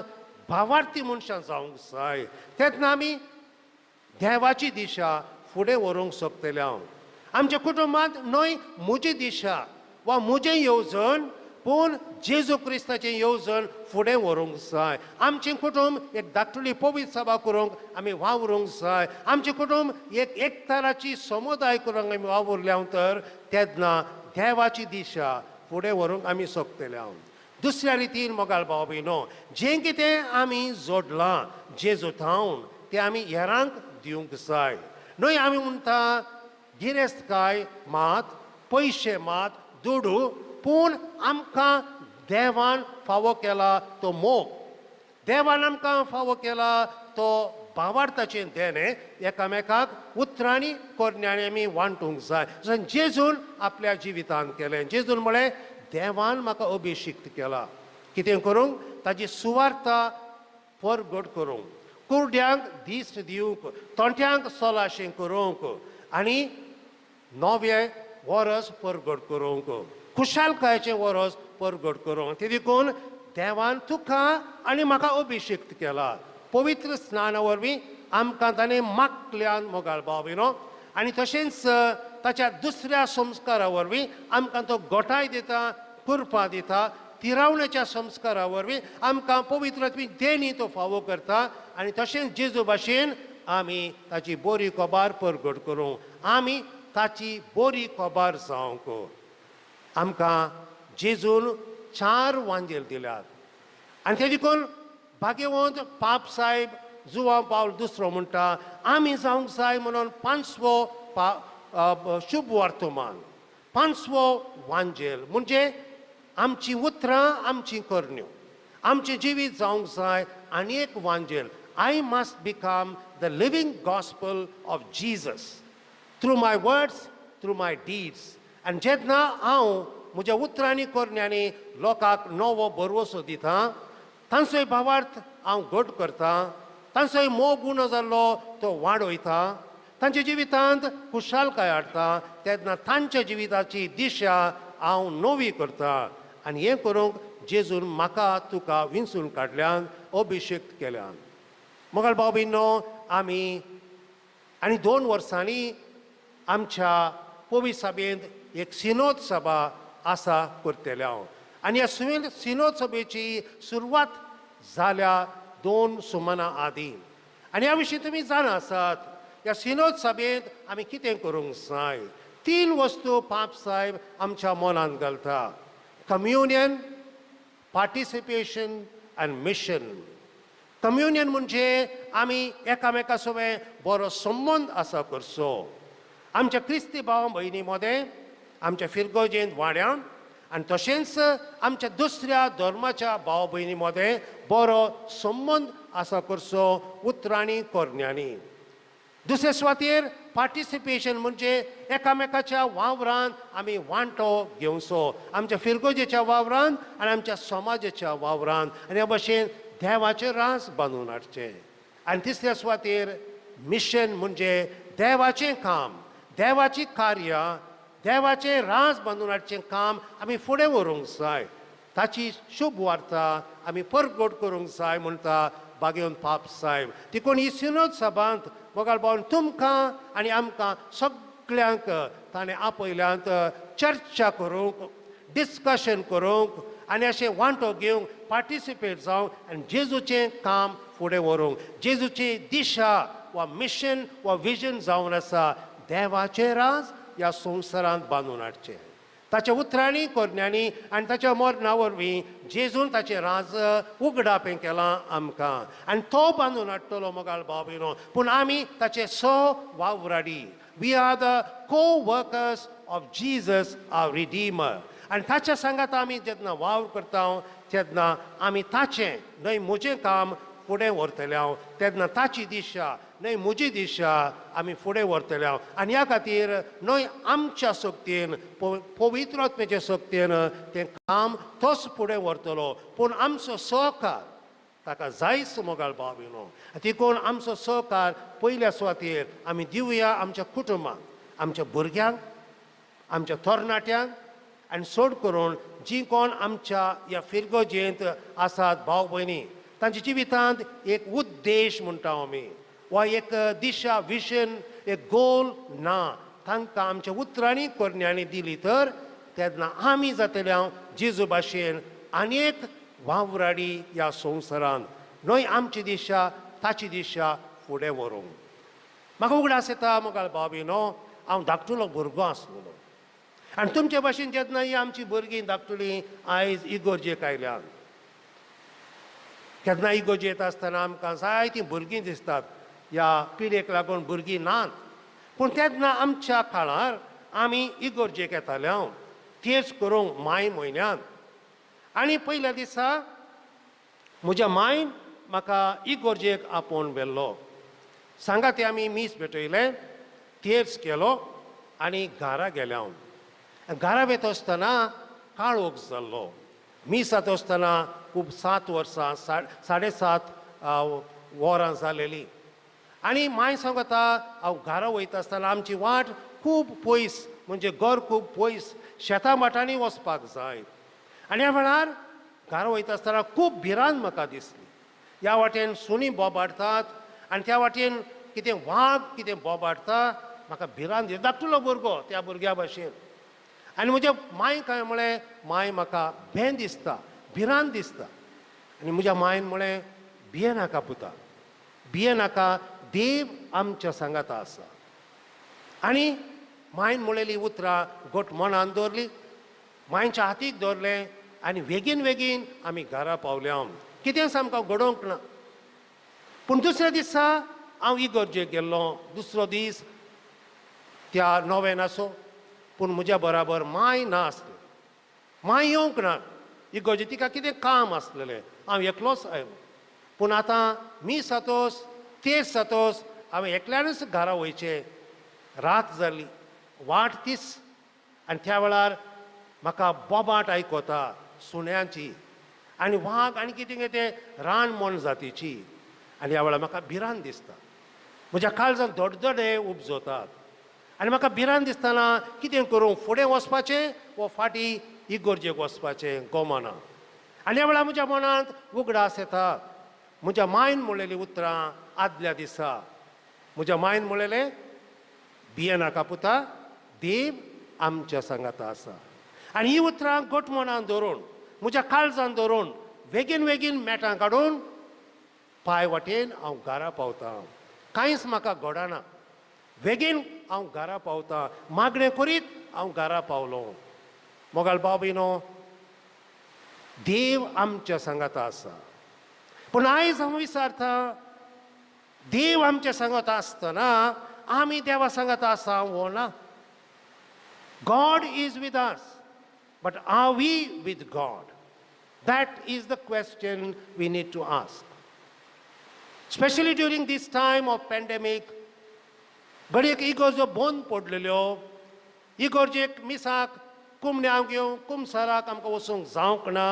भावार्थी मनशां जावंक जाय, तेन्ना आमी देवाची दिशा फुडें व्हरूंक शकतले. हांव आमच्या कुटुंबांत न्हय म्हजी दिशा वा म्हजें येवजण, पूण जेजू क्रिस्ताचें येवजण फुडें व्हरूंक जाय. आमचें कुटुंब एक धाकटुली पवित्र सभा करूंक आमी वावरूंक जाय. आमचें कुटुंब एक एकताराची समुदाय करूंक आमी वावुरल्या तर तेन्ना देवाची दिशा फुडें व्हरूंक आमी शकतले. हांव दुसऱ्या रितीन मोगाळ भाव भयणो, जें कितें आमी जोडलां जेजू थावन तें आमी हेरांक दिवंक जाय. न्हय आमी म्हणटा गिरेस्तकाय मात, पयशे मात, दुडू, पूण आमकां देवान फावो केला तो मोग. देवान आमकां फावो केला तो भावार्थाचें देणें एकामेकाक उतरांनी करण्यांनी आमी वांटूंक जाय, जशें जेजून आपल्या जिवितांत केलें. जेजून म्हळें, देवान म्हाका अभिशिक्त केला कितें करूंक, ताजी सुवार्ता परगट करूंक, कुरड्यांक दीस दिवंक, तोंट्यांक सोलाशें करूंक आनी नवें वरस परगट करूंक, खुशालकायेचें वरस परगट करूंक. ते देखून देवान तुका आनी म्हाका अभिशिक्त केला. पवित्र स्नाना वरवीं आमकां ताणें माकल्यान मोगाळ भाव भयणो, आनी तशेंच ताच्या दुसऱ्या संस्कारा वरवीं आमकां तो गोठाय दिता, कुरपा दिता. तिरावण्याच्या संस्कारा वरवीं आमकां पवित्र देणी तो फावो करता आनी तशेंच जेजू भाशेन आमी ताची बरी खबर परगट करूं, आमी ताची बरी खबर जावंक. आमकां जेजून 4 वांजेल दिल्यात आनी ते देखून भाग्यवंत पाप साहेब जुवांव पावल दुसरो म्हणटा, आमी जावंक जाय म्हणून 5वो शुभ वर्तमान, 5वो वांजेल म्हणजे आमची उतरां, आमची करण्यो, आमचें जिवीत जावंक जाय आनी एक वांजेल. I must become the living gospel of Jesus through my words, through my deeds. आनी जेन्ना हांव म्हज्या उतरांनी करण्यांनी लोकांक नवो भरवसो दिता, तांचोय भावार्थ हांव घट करता, तांचोय मोग उणो जाल्लो तो वाडयता, तांच्या जिवितांत खुशालकाय हाडटा, तेन्ना तांच्या जिविताची दिशा हांव नवी करता. आनी हें करूंक जेजून म्हाका तुका विंचून काडल्यान, अभिशेक केल्यान. मोगाळ भाव भयणो, आमी आनी 2 वर्सांनी आमच्या पवी सभेंत एक सिनोद सभा आसा करतले हांव. आनी ह्या सिनोद सभेची सुरवात जाल्या 2 सुमनां आदीं. आनी ह्या विशीं तुमी जाणा आसात, ह्या सिनोद सभेंत आमी कितें करूंक जाय. 3 वस्तू पाप साहेब आमच्या मनांत घालता, कम्युनियन, पार्टिसिपेशन आनी मिशन. कम्युनियन म्हणजे आमी एकामेका सोबें बरो संबंद आसा करचो, आमच्या क्रिस्ती भाव भयणी मदें, आमच्या फिरगोजेंत वाड्यान आनी तशेंच आमच्या दुसऱ्या धर्माच्या भाव भयणी मदें बरो संबंद आसा करचो उतरांनी करण्यांनी. दुसरे सुवातेर पार्टिसिपेशन म्हणजे एकामेकाच्या वावरान आमी वांटो घेवचो, आमच्या फिरगोजेच्या वावरान आनी आमच्या समाजाच्या वावरान, आनी ह्या भशेन देवाचें रास बांदून हाडचें. आनी तिसऱ्या सुवातेर मिशन म्हणजे देवाचें काम, देवाची कार्यां, देवाचें रास बांदून हाडचें काम आमी फुडें व्हरूंक जाय, ताची शुभ वार्ता आमी परगट करूंक जाय म्हणटा बागेवन पाप साहेब. देखून ही सिनोद सभांत मोगाळ भावन तुमकां आनी आमकां सगळ्यांक ताणें आपयल्यांत चर्चा करूंक, डिस्कशन करूंक आनी अशें वांटो घेवंक, पार्टिसिपेट जावंक आनी जेजूचें काम फुडें व्हरूंक. जेजूची दिशा वा मिशन वा विजन जावन आसा देवाचें राज ह्या संवसारांत बांदून हाडचें. ताच्या उतरांनी करण्यांनी आनी ताच्या मरणा वरवीं जेजून ताचें राज उगडापें केलां आमकां आनी तो बांदून हाडटलो मोगाळ भाव भयणो. पूण आमी ताचे स वावराडी, we are the co workers of Jesus our redeemer. आनी ताच्या सांगात आमी जेन्ना वावर करता तेन्ना आमी ताचें न्हय म्हजें काम फुडें व्हरतले हांव, तेन्ना ताची दिशा न्हय म्हजी दिशा आमी फुडें व्हरतले हांव. आनी ह्या खातीर न्हय आमच्या शक्तीन, पवित्र आत्म्याच्या शक्तीन तें काम तोच फुडें व्हरतलो, पूण आमचो सहकार ताका जायच मोगाळ भाव भयणो. देखून आमचो सहकार पयल्या सुवातेर आमी दिवया आमच्या कुटुंबाक, आमच्या भुरग्यांक, आमच्या तरणाट्यांक, आनी चड करून जीं कोण आमच्या ह्या फिरगोजेंत आसात भाव भयणी, तांच्या जिवितांत एक उद्देश म्हणटा आमी वा एक दिशा, विजन, एक गोल ना, तांकां आमच्या उतरांनी करण्यांनी दिली तर तेन्ना आमी जातले हांव जेजू भाशेन आनी एक वावराडी ह्या संवसारांत, न्हय आमची दिशा ताची दिशा फुडें व्हरूंक. म्हाका उगडास येता मोगाळ भाव भयणो, हांव धाकटुलो भुरगो आसलेलो आनी तुमचे भाशेन जेन्ना ही आमची भुरगीं धाकटुलीं आयज इगोर्जेक आयल्यात, केन्ना इगोर्ज येता आसतना आमकां जायतीं भुरगीं दिसतात, ह्या पिळगेक लागून भुरगीं नात, पूण तेन्ना आमच्या काळार आमी इगोर्जेक येताले हांव तेच करूंक माय म्हयन्यांत. आनी पयल्या दिसा म्हज्या मायन म्हाका इगोर्जेक आपोवन व्हेल्लो. सांगा ते आमी मीस भेटयलें, तेर्स केलो आनी घरा गेले हांव. घरा वेता आसतना काळोख जाल्लो. मीस जाता आसतना खूब 7 वर्सां 7:30 वरां जालेलीं. आनी मांय सांगता हांव घरा वयता आसतना आमची वाट खूब पयस, म्हणजे घर खूब पयस, शेतां भाटांनी वचपाक जाय. आनी ह्या वेळार घरा वयता आसतना खूब भिरांत म्हाका दिसली. ह्या वाटेन सुणी बोबाडटात आनी त्या वाटेन कितें वाग कितें बोबाडटा, म्हाका भिरांत दिसली. धाकटुलो भुरगो त्या भुरग्या भाशेन. आनी म्हज्या मांय काय म्हळें, मांय म्हाका भें दिसता, भिरांत दिसता. आनी म्हज्या मांयन म्हळें, भिये नाका पुता, भिये नाका, देव आमच्या सांगाता आसा. आनी मांयन म्हणलेली उतरां घट मनान दवरली, मांयच्या हातीक दवरलें आनी बेगीन बेगीन आमी घरा पावले. हांव कितेंच आमकां घडोवंक ना. पूण दुसऱ्या दिसा हांव इगर्जेक गेल्लो. दुसरो दीस त्या नोवेनाचो, पूण म्हज्या बराबर मांय ना आसली. मांय येवंक ना इगर्जे, तिका कितें काम आसलेलें. हांव एकलोच आयलो. पूण आतां मीस जातोस, तेर्स जातोस, हांवें एकल्यानूच घरा वयचें. रात जाली, वाट तीच. आनी त्या वेळार म्हाका बोबाट आयकता सुण्यांची आनी वाग आनी कितें कितें रान मोन जातीची. आनी ह्या वेळार म्हाका भिरांत दिसता. म्हज्या काळजान धडधडे उपजतात आनी म्हाका भिरांत दिसतना कितें करूं, फुडें वचपाचें वो फाटीं इगर्जेक वचपाचें गोमना. आनी ह्या वेळार म्हज्या मनांत उगडास येता म्हज्या मायन म्हणलेलीं उतरां आदल्या दिसा. म्हज्या मायन म्हणलेलें, भिये नाका पुता, देव आमच्या सांगाता आसा. आनी ही उतरां घट मनान धरून, म्हज्या काळजान धरून, बेगीन बेगीन मेटां काडून पांय वाटेन हांव घरा पावतां. कांयच म्हाका घडना. बेगीन हांव घरा पावतां. मागणें करीत हांव घरा पावलो. मोगाळ भाव भयणो, देव आमच्या सांगाता आसा. पूण आयज हांव विचारता, देव आमच्या सांगाता आसतना आमी देवा सांगाता आसा वो ना? God is with us, but are we with God? That is the question we need to ask, specially during this time of pandemic. घडयेक इगर्जो बंद पडलेल्यो, इगर्जेक मिसाक कुमण्यांक घेवन कुमसाराक आमकां वचूंक जावंक ना.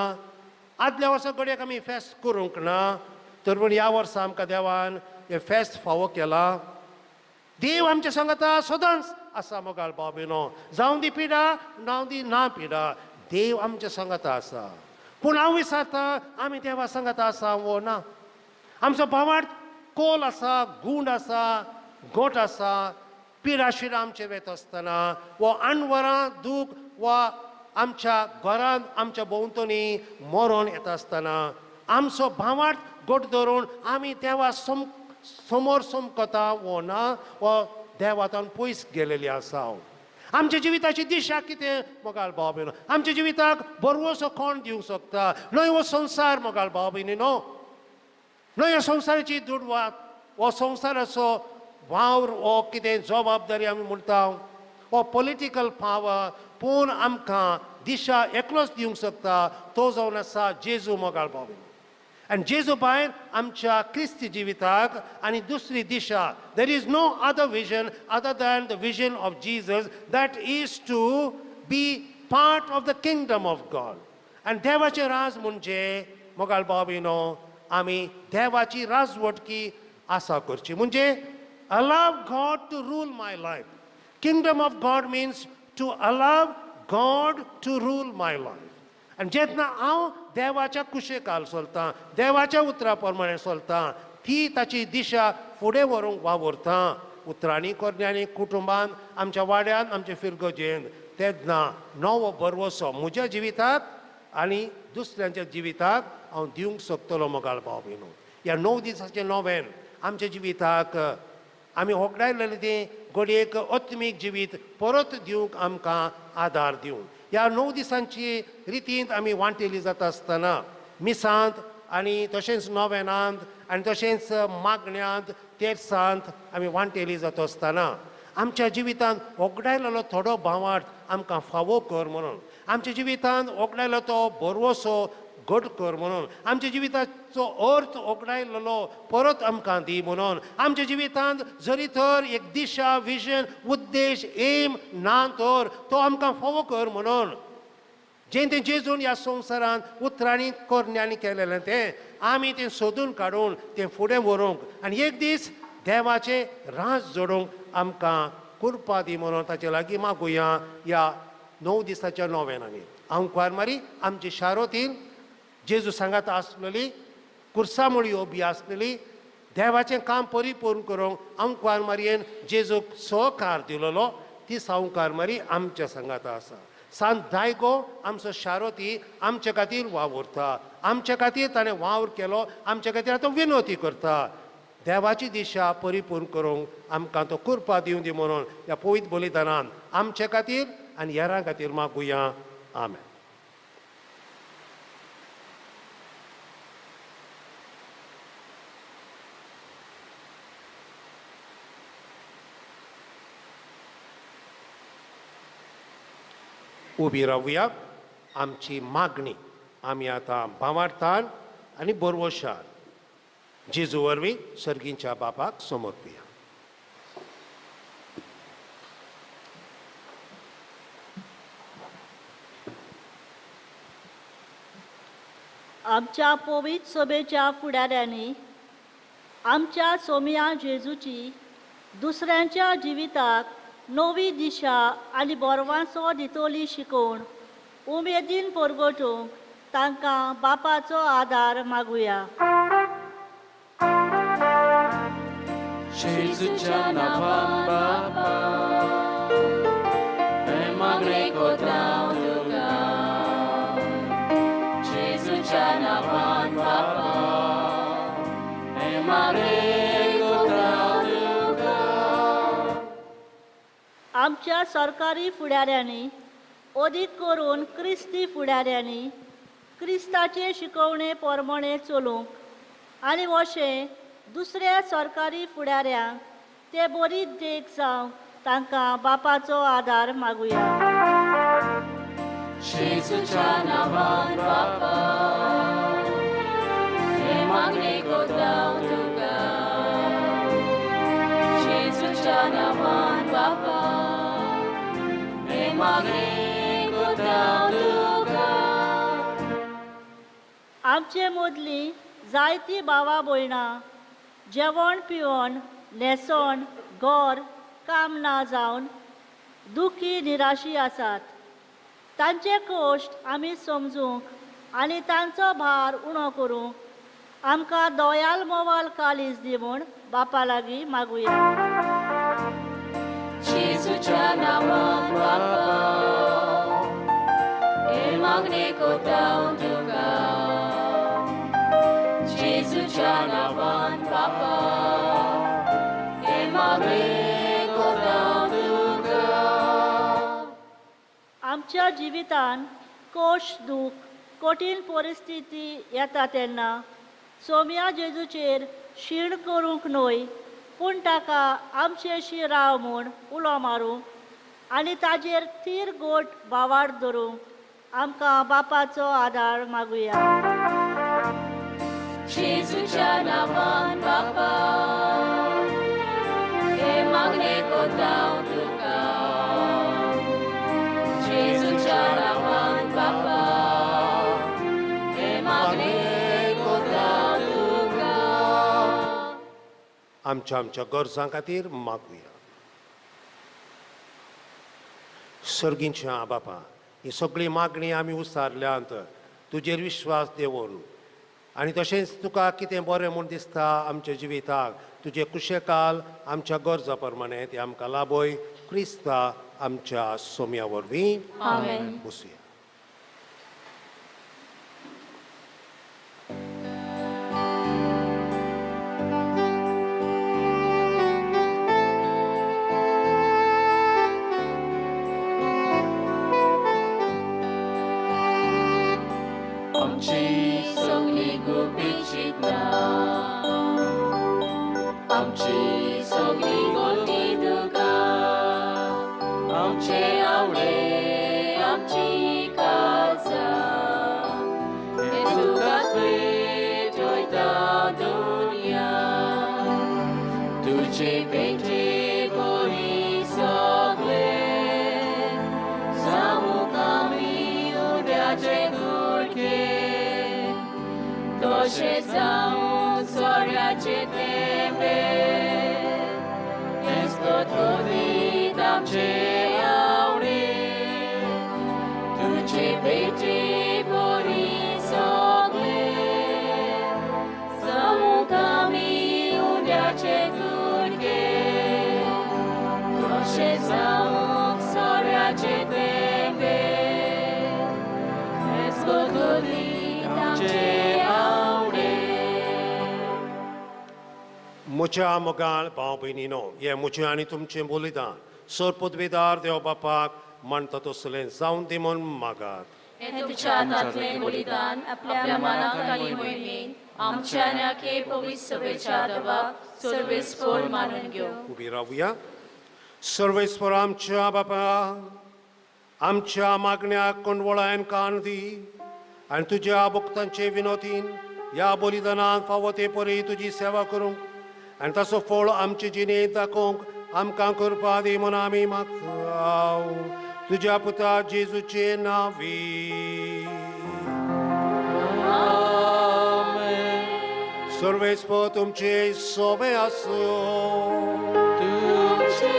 आदल्या वर्सा घडयेक आमी फेस्त करूंक ना, तर पूण ह्या वर्सा आमकां देवान हें फेस्त फावो केलां. देव आमच्या सांगाता सदांच आसा. मोगाळ भाव भयणो, जावं दी पिडा, जावं दी ना पिडा, देव आमच्या सांगाता आसा. पूण हांव विचारता, आमी देवा सांगाता आसा वो ना? आमचो भावार्थ कोल आसा, गूंड आसा, गोट आसा. पिडा शिडा आमचे वेत आसतना वो अणवरां दूख वा आमच्या घरांत आमच्या भोंवतणी मरण येता आसतना आमचो भावार्थ गोट धरून आमी देवा समोर समकता वो ना, वो देवातान पयस गेलेली आसा? आमच्या जिविताची दिशा कितें मोगाळ भाव भयणो? आमच्या जिविताक बरवसो कोण दिवंक शकता? न्हय हो संवसार, मोगाळ भाव भयणी न्हू, न्हय ह्या संवसाराची दुडवात हो संवसाराचो वावर हो कितें जबाबदारी आमी म्हणटा हो पॉलिटिकल पावर. पूण आमकां दिशा एकलोच दिवंक शकता, तो जावन आसा जेजू. मोगाळ भाव, आनी जेजू भायर आमच्या क्रिस्ती जिविताक आनी दुसरी दिशा, there is no other vision other than the vision of Jesus, that is to be part of the kingdom of God. आनी देवाचें राज म्हणजे, मोगाळ भाव भयणो, आमी देवाची राजवटकी आसा करची, म्हणजे allow God to rule my life. Kingdom of God means to allow God to rule my life. आनी जेन्ना हांव देवाच्या कुशेकाल चलतां, देवाच्या उतरा प्रमाणे चलतां, ती ताची दिशा फुडें व्हरूंक वावुरता, उतरांनी, करण्यांनी, कुटुंबान, आमच्या वाड्यान, आमच्या फिरगजेन, तेन्ना नवो भरवसो म्हज्या जिविताक आनी दुसऱ्यांच्या जिविताक हांव दिवंक शकतलो. मोगाळ भाव भयणो, ह्या 9 दिसाचें नोवेन आमच्या जिविताक आमी होगडायलेलें तें घडयेक आत्मीक जिवीत परत दिवंक आमकां आदार दिवं. ह्या 9 दिसांची रितींत आमी वांटेली जाता आसतना मिसांत आनी तशेंच नोवेनांत आनी तशेंच मागण्यांत, तेर्सांत आमी वांटेली जाता आसतना आमच्या जिवितांत होगडायलेलो थोडो भावार्थ आमकां फावो कर म्हणून, आमच्या जिवितांत होगडायलो तो भरवसो घट कर म्हणून, आमच्या जिविताचो अर्थ ओगडायलेलो परत आमकां दी म्हणून, आमच्या जिवितांत जरी तर एक दिशा, विजन, उद्देश, एम ना तर तो आमकां फावो कर म्हणून, जें तें जेजून ह्या संवसारांत उतरांनी करण्यांनी केलेलें तें आमी तें सोदून काडून तें फुडें व्हरूंक आनी एक दीस देवाचें राज जोडूंक आमकां कृपा दी म्हणून ताचे लागीं मागुया ह्या 9 दिसाच्या नोवेनांनी. आंकवार मारी आमची शारोतीन जेजू सांगात आसलेली, कुर्सामुळी उबी आसलेली, देवाचें काम परिपूर्ण करूंक आंकवार मारयेन जेजूक सहकार दिलेलो, ती सावकार मारी आमच्या सांगाता आसा. सांत दायगो आमचो शारोती आमच्या खातीर वावुरता, आमच्या खातीर ताणें वावर केलो, आमच्या खातीर आतां विनवती करता. देवाची दिशा परिपूर्ण करूंक आमकां तो कृपा दिवं दी म्हणून ह्या पवित्र बलिदानान आमच्या खातीर आनी हेरां खातीर मागुया. आमेन. उबी रावया. आमची मागणी आमी आतां भावार्थान आनी बरवशान जेजू वरवीं सर्गींच्या बापाक समर्पिया. आमच्या पवित्र सभेच्या फुडाऱ्यांनी आमच्या सोमया जेजूची दुसऱ्यांच्या जिविताक नवी दिशा आनी बरवांचो दितोली शिकोवण उमेदीन परगटूंक तांकां बापाचो आदार मागुया. जेजूच्या नांवान बापा हें मागणें कोता तुका, जेजूच्या नांवान बापा हें मागणें कोता तुका. आमच्या सरकारी फुडाऱ्यांनी अदीक करून क्रिस्ती फुडाऱ्यांनी क्रिस्ताचे शिकवणे प्रमाणे चलूंक आनी अशें दुसऱ्या सरकारी फुडाऱ्यांक ते बरी देख जावंक तांकां बापाचो आदार मागुया. जेजूच्या नांवान बापा हें मागणें कोता तुका, जेजूच्या नांवान बापा हें मागणें कोता तुका. आमचे मदलीं जायतीं भावा भयणां जेवण पिवन न्हेसण घर काम ना जावन दुखी निराशी आसात. तांचे कश्ट आमी समजूंक आनी तांचो भार उणो करूंक आमकां दयाल मोवाल काळीज दी म्हूण बापा लागीं मागुया. जेजूच्या नांवान बापा हें मागणें कोता तुका, जेजूच्या नांवान बापा हें मागणें कोता तुका. आमच्या जिवितान कश्ट, दूख, कठीण परिस्थिती येता तेन्ना सोम्या जेजूचेर शीण करूंक न्हय, पूण ताका आमचेशी राव म्हूण उलो मारूंक आनी ताजेर थीर गोट भावार्थ धरूंक आमकां बापाचो आदार मागुया. जेजूच्या नांवान बापा हें मागणें कोता तुका, जेजूच्या नांवान बापा हें मागणें कोता तुका. आमच्या आमच्या गरजां खातीर मागुया. सर्गींच्या बापा, ही सगळी मागणी आमी उसारल्यांत तुजेर विश्वास दवरून आनी तशेंच तुका कितें बरें म्हूण दिसता आमच्या जिविताक तुजे कुशेकाल आमच्या गरजा प्रमाणे ते आमकां लाभय क्रिस्ता आमच्या सोम्या वरवीं. आमेन. बसुया. आमची सगळी गुपीत चिंतना, आमची सगळी गोटी दुकां, आमचे आवडे, आमची काळजां, हे तशें जावंक सोऱ्याचे थेंबे हेच करीत आमचे आवडे तुजे भेटी बरी सगळे जावंक आमी उंड्याचे कुडके तशें जावंक सोऱ्याचे थेंबे हेच करीत आमचे आवडे. म्हज्या मोगाळ भाव भयणीनो, हे म्हजें आनी तुमचें बलिदान सर पदवीदार देव बापाक मानता तसलें जावन दी म्हूण मागात. हें तुमच्या हातांतलें बलिदान आपल्या मनाक आनी मोहिमेन आमच्या आनी आखे पवित्र सभेच्या दबाक सर्वेस्पोर मानून घेवं. उबी रावया. सर्वेस्पर आमच्या बापा, आमच्या मागण्याक कोंडवळायन कान दी आनी तुज्या भक्तांचे विनोतीन ह्या बलिदानाक फावो ते परी तुजी सेवा करूंक आनी ताचो फळ आमचे जिणेंत दाखोवंक आमकां करपा दी म्हूण आमी मागता तुज्या पुता जेजूचे नांवी. सर्वेस्पर तुमचे सोबे आसूं. तुमचे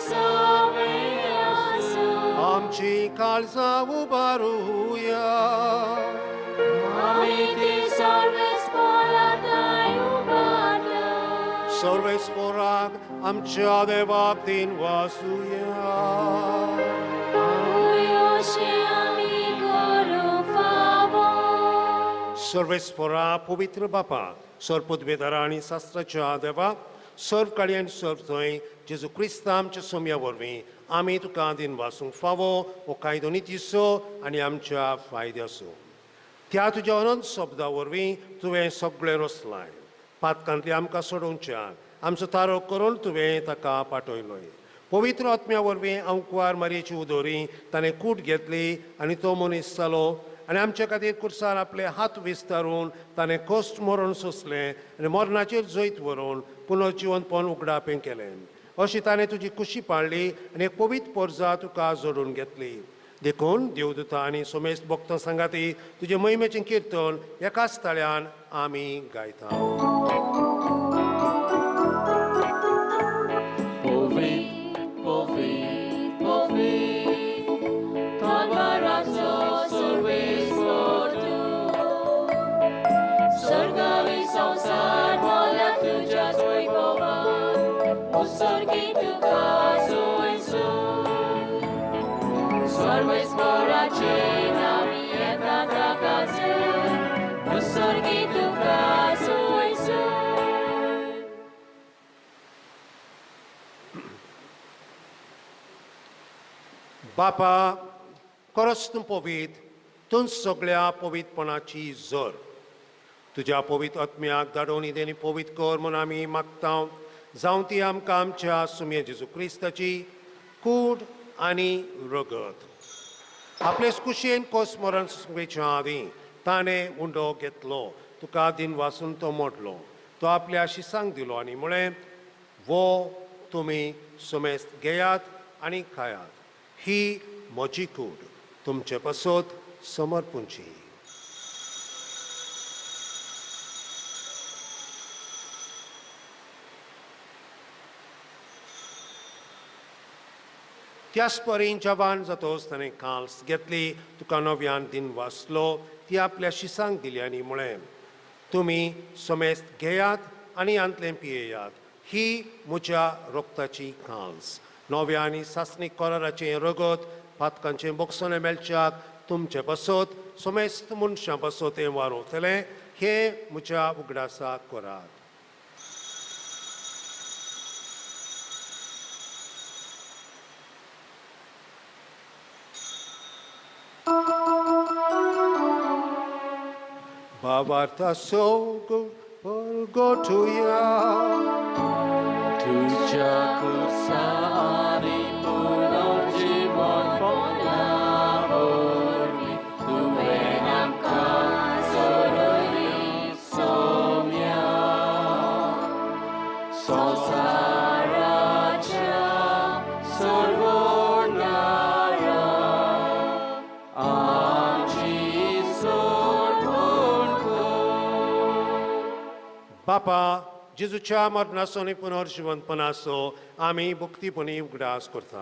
सोबे आसूं. आमची काळजां उबारुया. आमी ती सर्वेस्पोरा थंय उबारल्या. सर्वेस्पोराक आमच्या देवाक दिन वासुया. अशें आमी करूंक फावो. सर्वेस्पोरा पवित्र बापा, सर पदवेदारा आनी शास्त्राच्या देवा, सर्व काळी आनी सर्व थंय जेजू क्रिस्त आमच्या सोम्या वरवीं आमी तुका दिन वासूंक फावो हो कायदो नितीचो आनी आमच्या फायद्याचो. त्या तुज्या अनंत शब्दा वरवीं तुवें सगळें रचलाय. पातकांतली आमकां सोडोवच्याक आमचो तारो करून तुवें ताका पाठयलोय. पवित्र आत्म्या वरवीं आंकवार मारयेची उदोरी ताणें कूट घेतली आनी तो मनीस जालो आनी आमच्या खातीर कुर्सार आपले हात विस्तारून ताणें कश्ट मरण सोंसलें आनी मरणाचेर जैत व्हरून पुनर्जिवनपण उगडापें केलें. अशी ताणें तुजी कुशी पाळ्ळी आनी एक पवित्र पोरजा तुका जोडून घेतली. देखून देवदूता आनी सोमेस्त भक्तां सांगाती तुजे महिमेचें किर्तन एकाच ताळ्यान आमी गायता. बापा, खरोच तूं पवीत, तूं सगळ्या पवित्रपणाची जर. तुज्या पवित्र आत्म्याक धाडून इदेनी पवित्र कर म्हूण आमी मागता. जावं ती आमकां आमच्या सुमये जेजू क्रिस्ताची कूड आनी रगत. आपले कुशेन कोस मरण सुंगेच्या आदीं ताणें उंडो घेतलो, तुका दिन वासून तो मोडलो, तो आपल्या शिसांक दिलो आनी म्हळें, वो तुमी सुमेस्त घेयात आनी खायात, ही म्हजी कूड तुमचे पासत समर्पूंची. त्याच परीन जवान जातोच ताणें काल्स घेतली, तुका नव्यान दिन वाचलो, ती आपल्या शिसांक दिली आनी म्हळें, तुमी समेस्त घेयात आनी हांतलें पियेयात, ही म्हज्या रोगताची काल्स, नव्या आनी सासणीक कराराचें रगत पातकांचें बोगसणें मेळच्याक तुमचे पासत समेस्त मनशां पासत हें वारोवतलें, हें म्हज्या उगडासाक करात. भावार्था सोग गोठुया. तुज्या कुर्सानी पुनर्जीवनपणा वरवीं तुवें आमकां सोडयली सोम्या. संवसाराच्या सोडवणारा आमची सोडवण कर. बापा, जेजूच्या मरणाचो आनी पुनर्जिवंतपणाचो आमी भक्तीपणी उगडास करता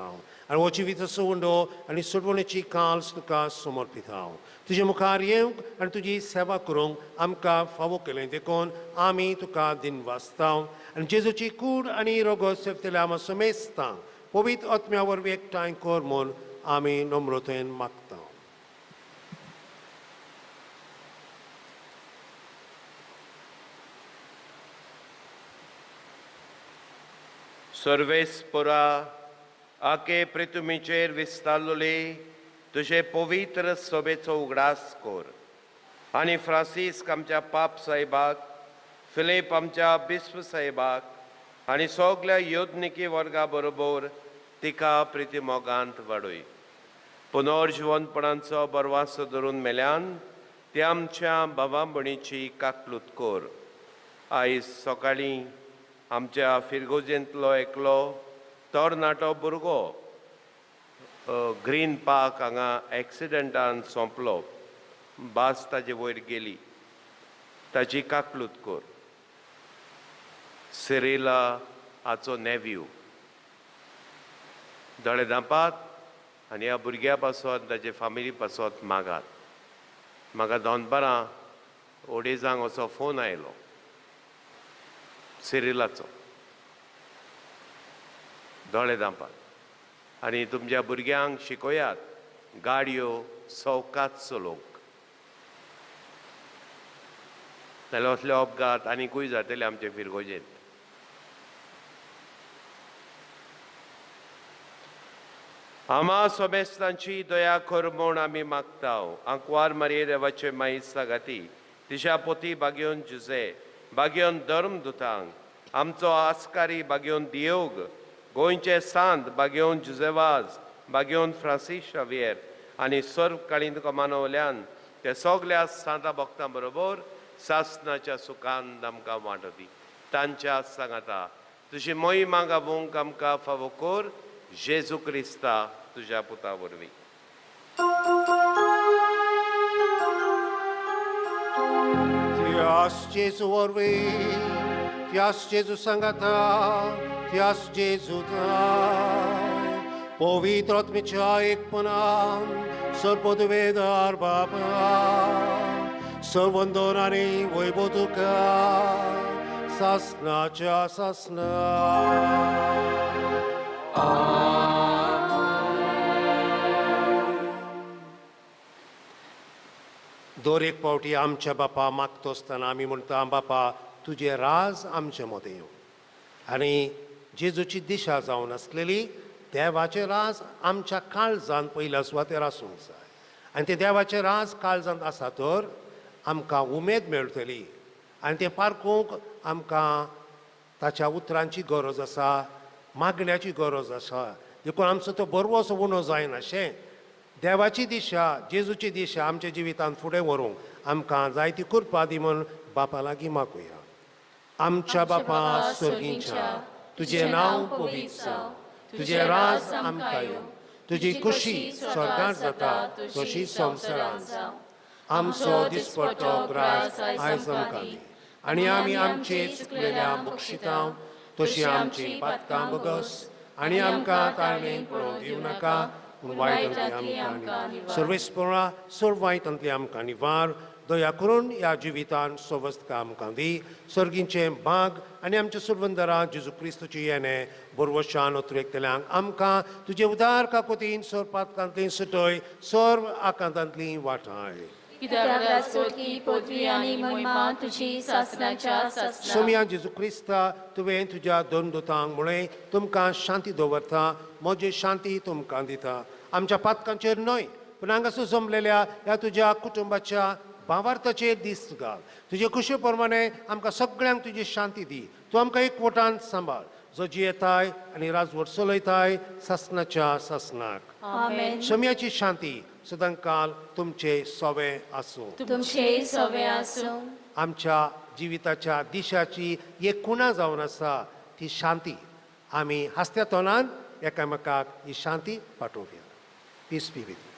आनी हो जिविताचो उंडो आनी सोडवणेची काल्स तुका समर्पिता. तुजे मुखार येवंक आनी तुजी सेवा करूंक आमकां फावो केलें देखून आमी तुका दिनवासता आनी जेजूची कूड आनी रोगो सेवतल्या आमा समेस्तांक पवित्र आत्म्या वरवीं एकठांय कर म्हूण आमी नम्रतेन मागता. सर्वेस्पोरा आके पृथ्वीचेर विस्तारलोले तुजे पवित्र सभेचो उगडास कर आनी फ्रांसीस्क आमच्या पाप साहेबाक, फिलीप आमच्या बिस्प साहेबाक आनी सगल्या योदनिकी वर्गा बरोबर तिका प्रितीमोगांत वाडय. पुनर्जिवनपणाचो बरवासो धरून मेल्यान ते आमच्या बाबा भयणीची काकलूत कर. आयज सकाळीं आमच्या फिरगोजेंतलो एकलो तरणाटो भुरगो ग्रीन पार्क हांगा एक्सिडंटान सोंपलो. बास ताजे वयर गेली. ताची काकलूत कर. सिरिला हाचो नेव्यू दोळे धांपात आनी ह्या भुरग्या पासत ताजे फामिली पासत मागात. म्हाका दनपारां ओडेजांक असो फोन आयलो सिरिलाचो. दोळे धांपात आनी तुमच्या भुरग्यांक शिकयात गाडयो सवकाच चलोवंक, नाल्यार असले अपघात आनीकूय जातले आमचे फिरगोजेंत. आमा सोमेस्तांची दया कर म्हूण आमी मागता. आंकवार मारये देवाचे माई सागाती तिच्या पोती बागेवन जुजे बागेवन धर्म दुतांक आमचो आस्कारी बागेवन दियोग गोंयचे सांत बागेवन जुजेवाज बागेवन फ्रांसीस शावियर आनी सर्व काळीन कमानवल्यान ते सगल्या सांता भक्तां बरोबर सासनाच्या सुखान आमकां वांटो दी. तांच्या सांगाता तुजी मोहिमा गावोंक आमकां फावो कर जेजू क्रिस्ता तुज्या पुता वरवीं. त्यास जेजू वरवीं, त्यास जेजू सांगाता, त्यास जेजू ताय पवित्र आत्म्याच्या एकपणान सर्वदवेदार बापा सर्वंदन आनी वैभव तुका सासनाच्या सासना. दर एक पावटी आमच्या बापा मागता आसतना आमी म्हणटा, बापा तुजें राज आमचे मदें येवं. आनी जेजूची दिशा जावन आसलेली देवाचें राज आमच्या काळजान पयल्या सुवातेर आसूंक जाय आनी तें देवाचें राज काळजांत आसा तर आमकां उमेद मेळटली आनी तें पारखूंक आमकां ताच्या उतरांची गरज आसा, मागण्याची गरज आसा. देखून आमचो तो बरवसो उणो जायनाशें देवाची दिशा जेजूची दिशा आमच्या जिवितांत फुडें व्हरूंक आमकां जायती कृपा दी म्हूण बापा लागीं मागुया. आमच्या बापा सर्गीच्या, तुजें नांव पवित्र जावं, तुजें राज आमकां येवं, तुजी खुशी स्वर्गांत जाता तशी संवसारांत जावं. आमचो दिसपट्टो ग्रास आयज आमकां दी आनी आमी आमचे चुकलेल्या बक्षितां तशी आमची पातकां बगस आनी आमकां ताळणेक पळोवंक दिवं नाका पूण वायटांतली आमकां सर्वेस्परा सर्व वायटांतली आमकां निवार. दया करून ह्या जिवितान सवस्तका आमकां दी. सर्गींचें भाग आनी आमच्या सुरवंदरा जेजू क्रिस्तूची येणें बरवशान उतरेकतल्यांक आमकां तुजे उदार काकोतीन सर्व पातकांतली सुटय सर्व आकांतांतली वाटाय. सोमया जेजू क्रिस्ता, तुवें तुज्या दोन दुतांक म्हळें तुमकां शांती दवरता, म्हजी शांती तुमकां दिता. आमच्या पातकांचेर न्हय पूण हांगासर जमलेल्या ह्या तुज्या कुटुंबाच्या भावार्थाचेर दीस घाल. तुजे खुशे प्रमाणे आमकां सगळ्यांक तुजी शांती दी. तूं आमकां एकवटान सांबाळ जो जियेताय आनी राजवट चलयताय सासनाच्या सासनाक. सोम्याची शांती सदांकाल तुमचे सोवे आसूं. तुमचे सोवे आसूं. आमच्या जिविताच्या दिशाची एक खुणा जावन आसा ती शांती आमी हांसत्या तोंडान एकामेकाक ही शांती पाठोवया. Peace be with you.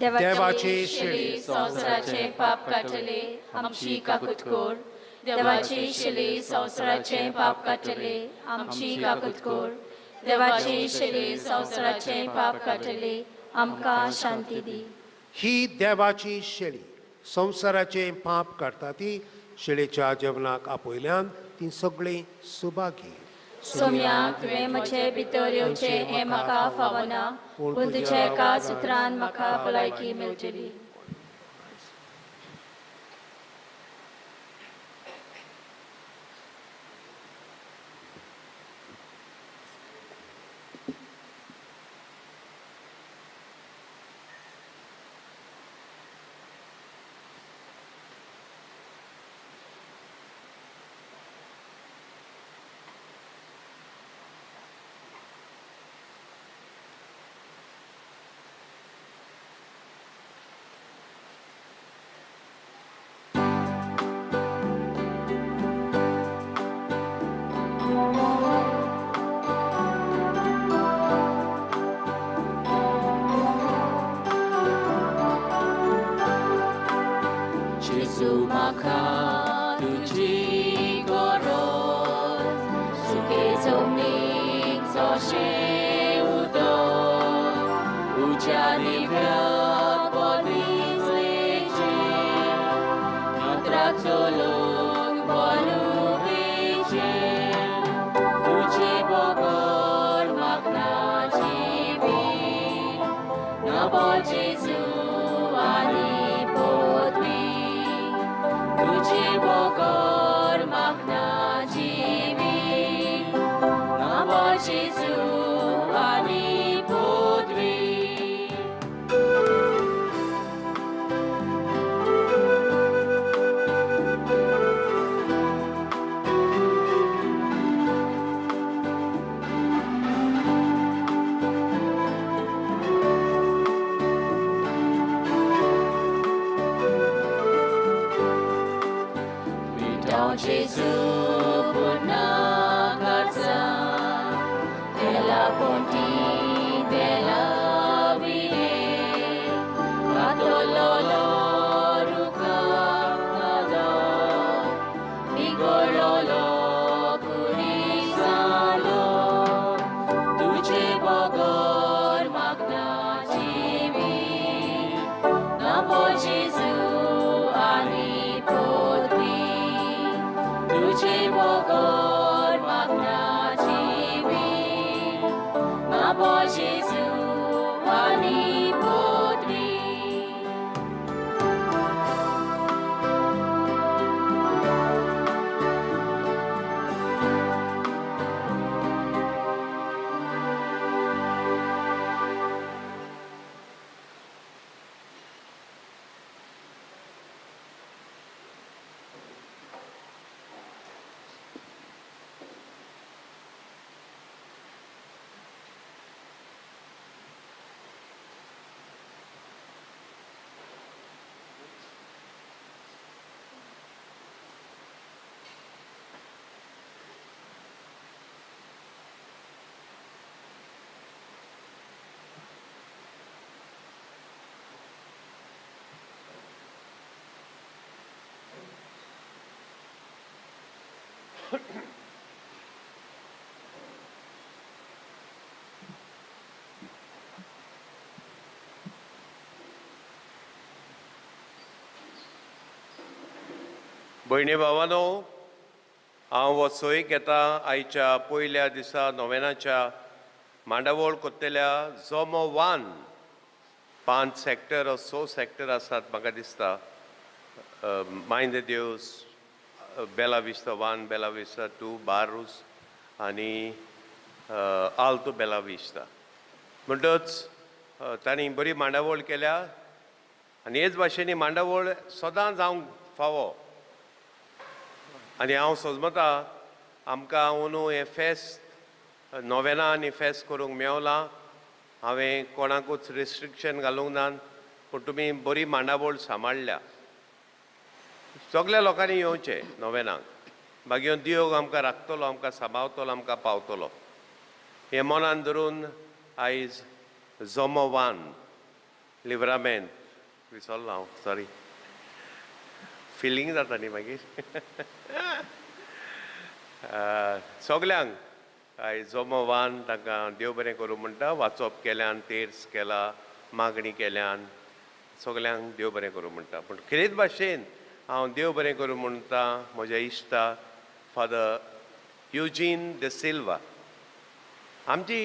देवाची शेळी संवसाराचे पाप काडटले आमची काकूत कर. देवाची शेळी संवसाराचे पाप काडटले आमची काकूत कर. देवाची शेळी संवसाराचे पाप काडटले आमकां शांती दी. ही देवाची शेळी संवसाराचे पाप काडटा ती शेळीच्या जेवणाक आपयल्यान ती सगळीं सुभागी. सोम्या तुवें म्हजे भितर येवचें हें म्हाका फावना, पूण तुज्या एका सुत्रान म्हाका भलायकी मेळटली. भयणी भावानो, हांव हो सोय घेता आयच्या पयल्या दिसा नोवेनाच्या मांडावळ कोत्तेल्या जोमो 1 5 सेक्टर 6 सेक्टर आसात म्हाका दिसता. मायंद देवस, बेला विस्ता 1, बेला विस्ता 2, बारूस आनी आल्तो बेला विस्ता. म्हणटच तांणी बरी मांडावळ केल्या आनी हेच भाशेन ही मांडावळ सदां जावंक फावो. आनी हांव सोजमता आमकां अंदू हें फेस्त नोवेना आनी फेस्त करूंक मेवलां. हांवें कोणाकूच रिस्ट्रिक्शन घालूंक ना, पूण तुमी बरी मांडावळ सांबाळ्ळ्या. सगल्या लोकांनी येवचें नोवेनाक, मागीर देव आमकां राखतलो, आमकां सांबाळतलो, आमकां पावतलो. हें मनान धरून आयज जोमो 1 लिव्रामेंत विसरलो हांव, सॉरी, फिलींग जाता न्ही मागीर. सगल्यांक आयज जोमोवान तांकां देव बरें करूं म्हणटा. वाचप केल्यान, तेर्स केला, मागणी केल्यान, सगल्यांक देव बरें करूं म्हणटा. पूण खेरीत भाशेन हांव देव बरें करूं म्हणटा म्हज्या इश्टा फादर युजीन the Silva. आमची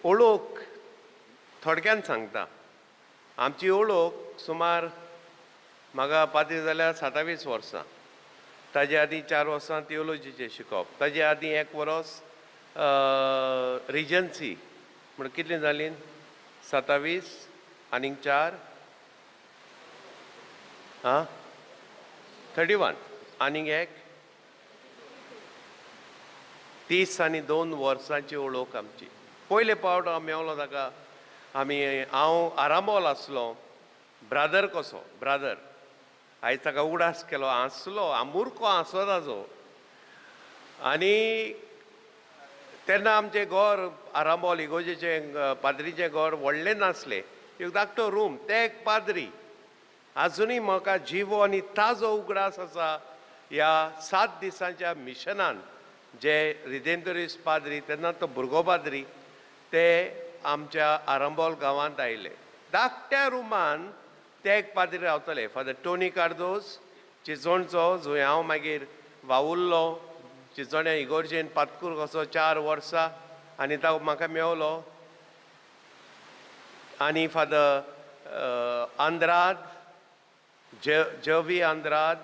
ओळख थोडक्यान सांगता. आमची ओळख सुमार म्हाका पाद्री जाल्यार 27 वर्सां, ताजे आदीं 4 वर्सां थियोलॉजीचें शिकप, ताजे आदीं 1 वर्स रिजन्सी, म्हण कितलीं जालीं 27 आनीक 4 आं 31 आनीक 1 30 आनी 2 वर्सांची ओळख आमची. पयले पावट हांव मेवलो ताका, आमी हांव आरांबोल आसलो, ब्रादर कसो ब्रादर. आयज ताका उगडास केलो, हांसलो, आमुरको हांसो ताजो. आनी तेन्ना आमचें घर आरांबोल इगोजेचें पाद्रीचें घर व्हडलें नासलें, एक धाकटो रूम, ते एक पाद्री. आजुनूय म्हाका जिवो आनी ताजो उगडास आसा ह्या 7 दिसांच्या मिशनान जे रिदेंतोरीस पाद्री, तेन्ना तो भुरगो पाद्री, ते आमच्या आरांबोल गांवांत आयले. धाकट्या रुमान ते एक पाद्री रावताले, फादर टोनी कार्दोज चिचोणचो, जंय हांव मागीर वावुरलो चिचोण्या इगोर्जेन पातकूर कसो 4 वर्सां, आनी तो म्हाका मेवलो. आनी फादर आंद्राद, जवी आंद्राद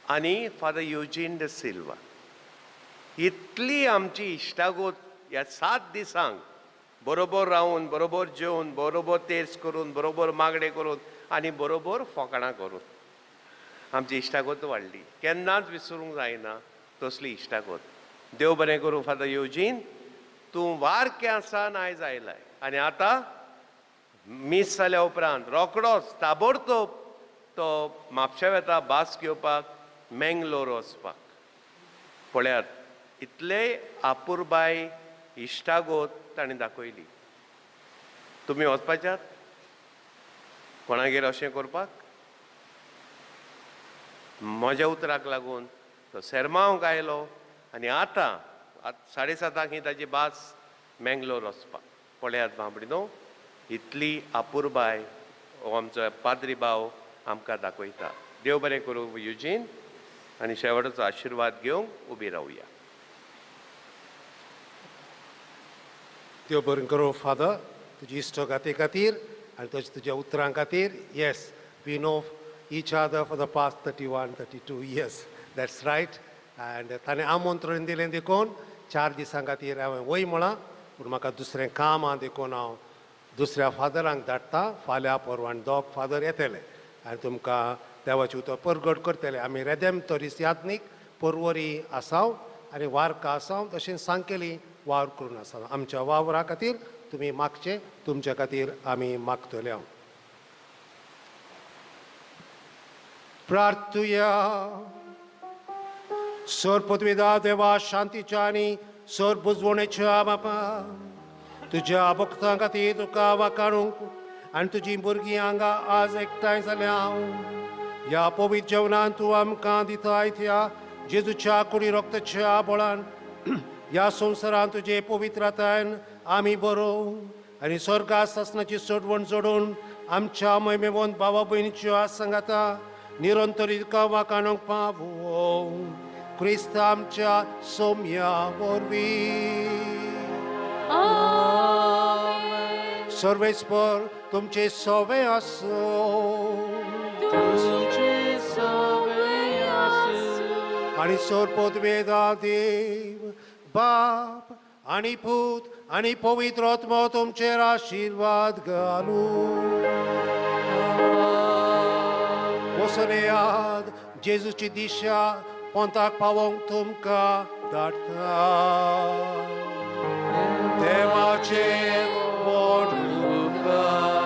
आनी फादर युजीन the Silva. इतली आमची इश्टागत ह्या 7 दिसांक बरोबर रावन, बरोबर जेवन, बरोबर तेर्स करून, बरोबर मागणें करून आनी बरोबर फोकाणां करून आमची इश्टागत वाडली. केन्नाच विसरूंक जायना तसली इश्टागत. देव बरें करूं फादर युजीन, तूं वारकें आसा आनी आयज आयलाय. आनी आतां मीस जाल्या उपरांत रोकडोच ताबडतोब तो म्हापशा वेता भास घेवपाक मेंगलोर वचपाक. पळयात इतले आपुरबाय इश्टागत ताणें दाखयली. तुमी वचपाच्यात कोणागेर अशें करपाक? म्हज्या उतराक लागून तो सेरमांव आयलो आनी आतां 7:30 ही ताजी भास मेंगलोर वचपाक. पळयात बाबडी न्हू, इतली आपुरबाय हो आमचो पाद्री भाव आमकां दाखयता. देव बरें करूं युजीन, आनी शेवटाचो आशिर्वाद घेवंक उबी रावया. देव बरें करूं फादर, तुजी इश्टगाती खातीर आनी तशें तुज्या उतरां खातीर. Yes, we know each other for the past 31, 32 years. That's right. And ताणें आमंत्रण दिलें देखून 4 दिसां खातीर हांवें वय म्हळां, पूण म्हाका दुसरें काम आहा देखून हांव दुसऱ्या फादरांक धाडटा. फाल्यां परवां दोग फादर येतले आनी तुमकां देवाचें उतर परगट करतले. आमी रेदेमतोरीस याज्ञीक परवरी आसाव आनी वारका आसाव, तशेंच सांकेली वावर करून आसा. आमच्या वावरा खातीर तुमी मागचे, तुमच्या खातीर आमी मागतले. हांव प्रार्थुया. सर पदवीदा देवा, शांतीच्या आनी सर बुजवणेच्या बापा, तुज्या भक्तां खातीर तुका वाकाणूंक आनी तुजी भुरगीं हांगा आज एकठांय जाल्या. ह्या पवित्र जेवणान तूं आमकां दिताय त्या जेजूच्या कुडी रक्ताच्या बळान ह्या संवसारांत तुजे पवित्रतायन आमी बरोवं आनी स्वर्गा सासणाची सोडवण जोडून आमच्या मैमेवंत भावा भयणीच्यो सांगाता निरंतर वाकाणूंक पावोवं. क्रिस्त आमच्या सोम्या वरवीं. सर्वेस्पर तुमचे सवे आसूं आनी सरपदवेदा देव बाप आनी पूत आनी पवित्र आत्मो तुमचेर आशिर्वाद घालूं. वसनेयाद जेजूची दिशा पंथाक पावोवंक तुमकां धाडटा. देवाचें व्हड उपकार.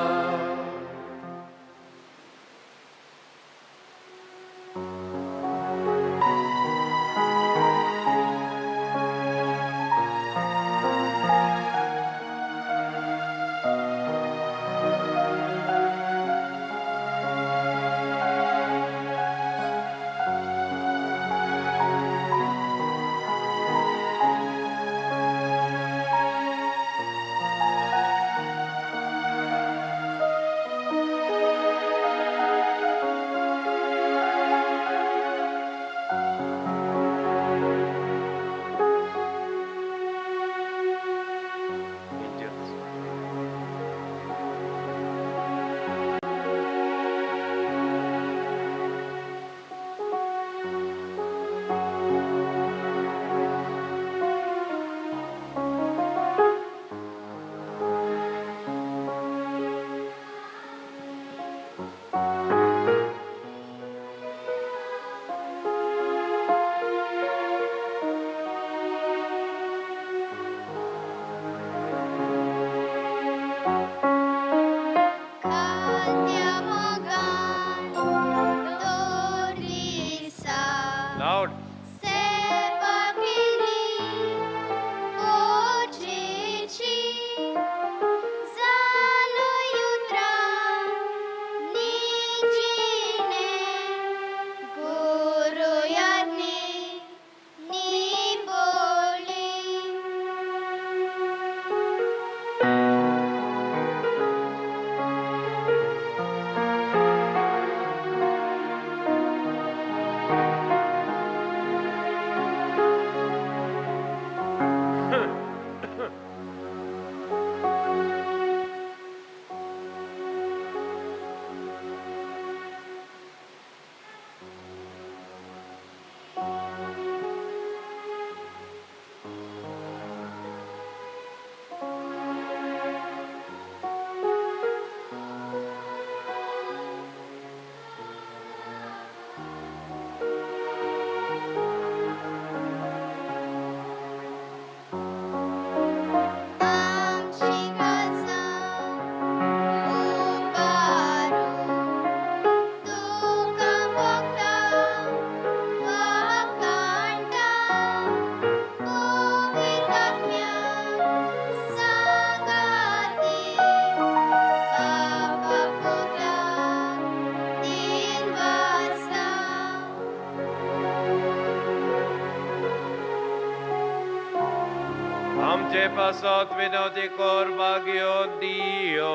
आमचे पासत विनोदी कर भाग्यो दियो.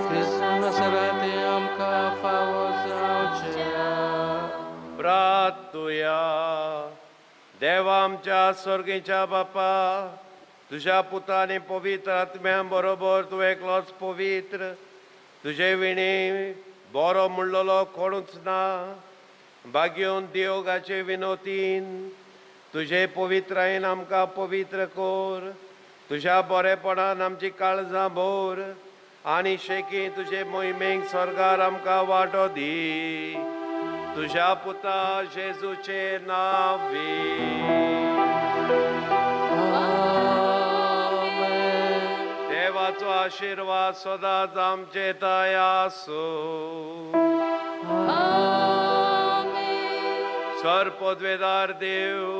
क्रिस्तां नासराते आमकां फावो जावचें. प्रार्थुया. देवा आमच्या स्वर्गीच्या बापा, तुज्या पुता आनी पवित्र आत्म्या बरोबर तूं एकलोच पवित्र, तुजे विणे बरो म्हणलेलो कोणूच ना. भाग्योन देवगाचे विनोतीन तुजे पवित्रायेन आमकां पवित्र कर. तुज्या बरेपणान आमची काळजां भर आनी शेकी तुजे मोहिमेक स्वर्गार आमकां वांटो दी. तुज्या पुता जेजूचे नांवी. देवाचो आशिर्वाद सदांच आमचे थांय आसूं. सर पदवेदार देव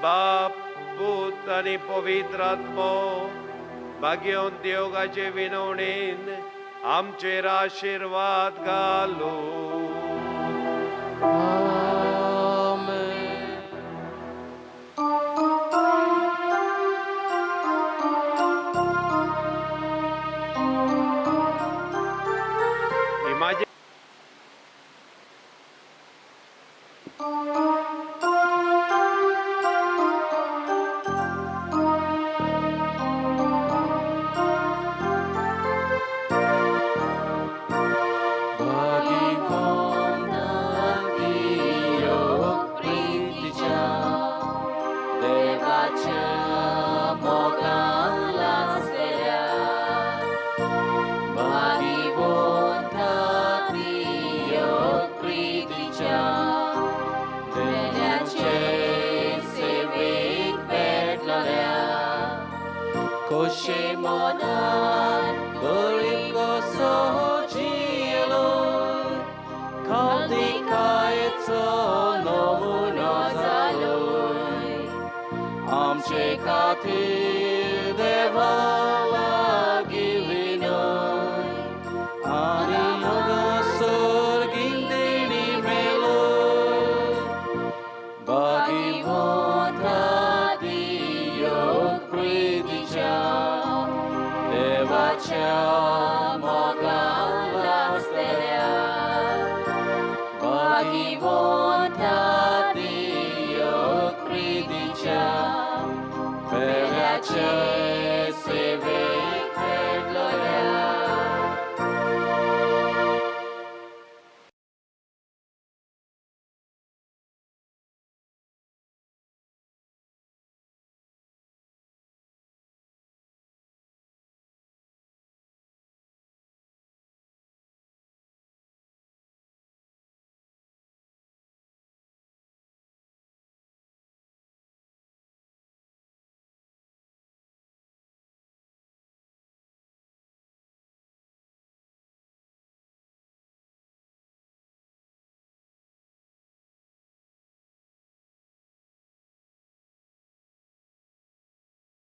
बाप पूत आनी पवित्र आत्मो भाग्योन देवगाचे विनवणेन आमचेर आशिर्वाद घालूं. देवाच्या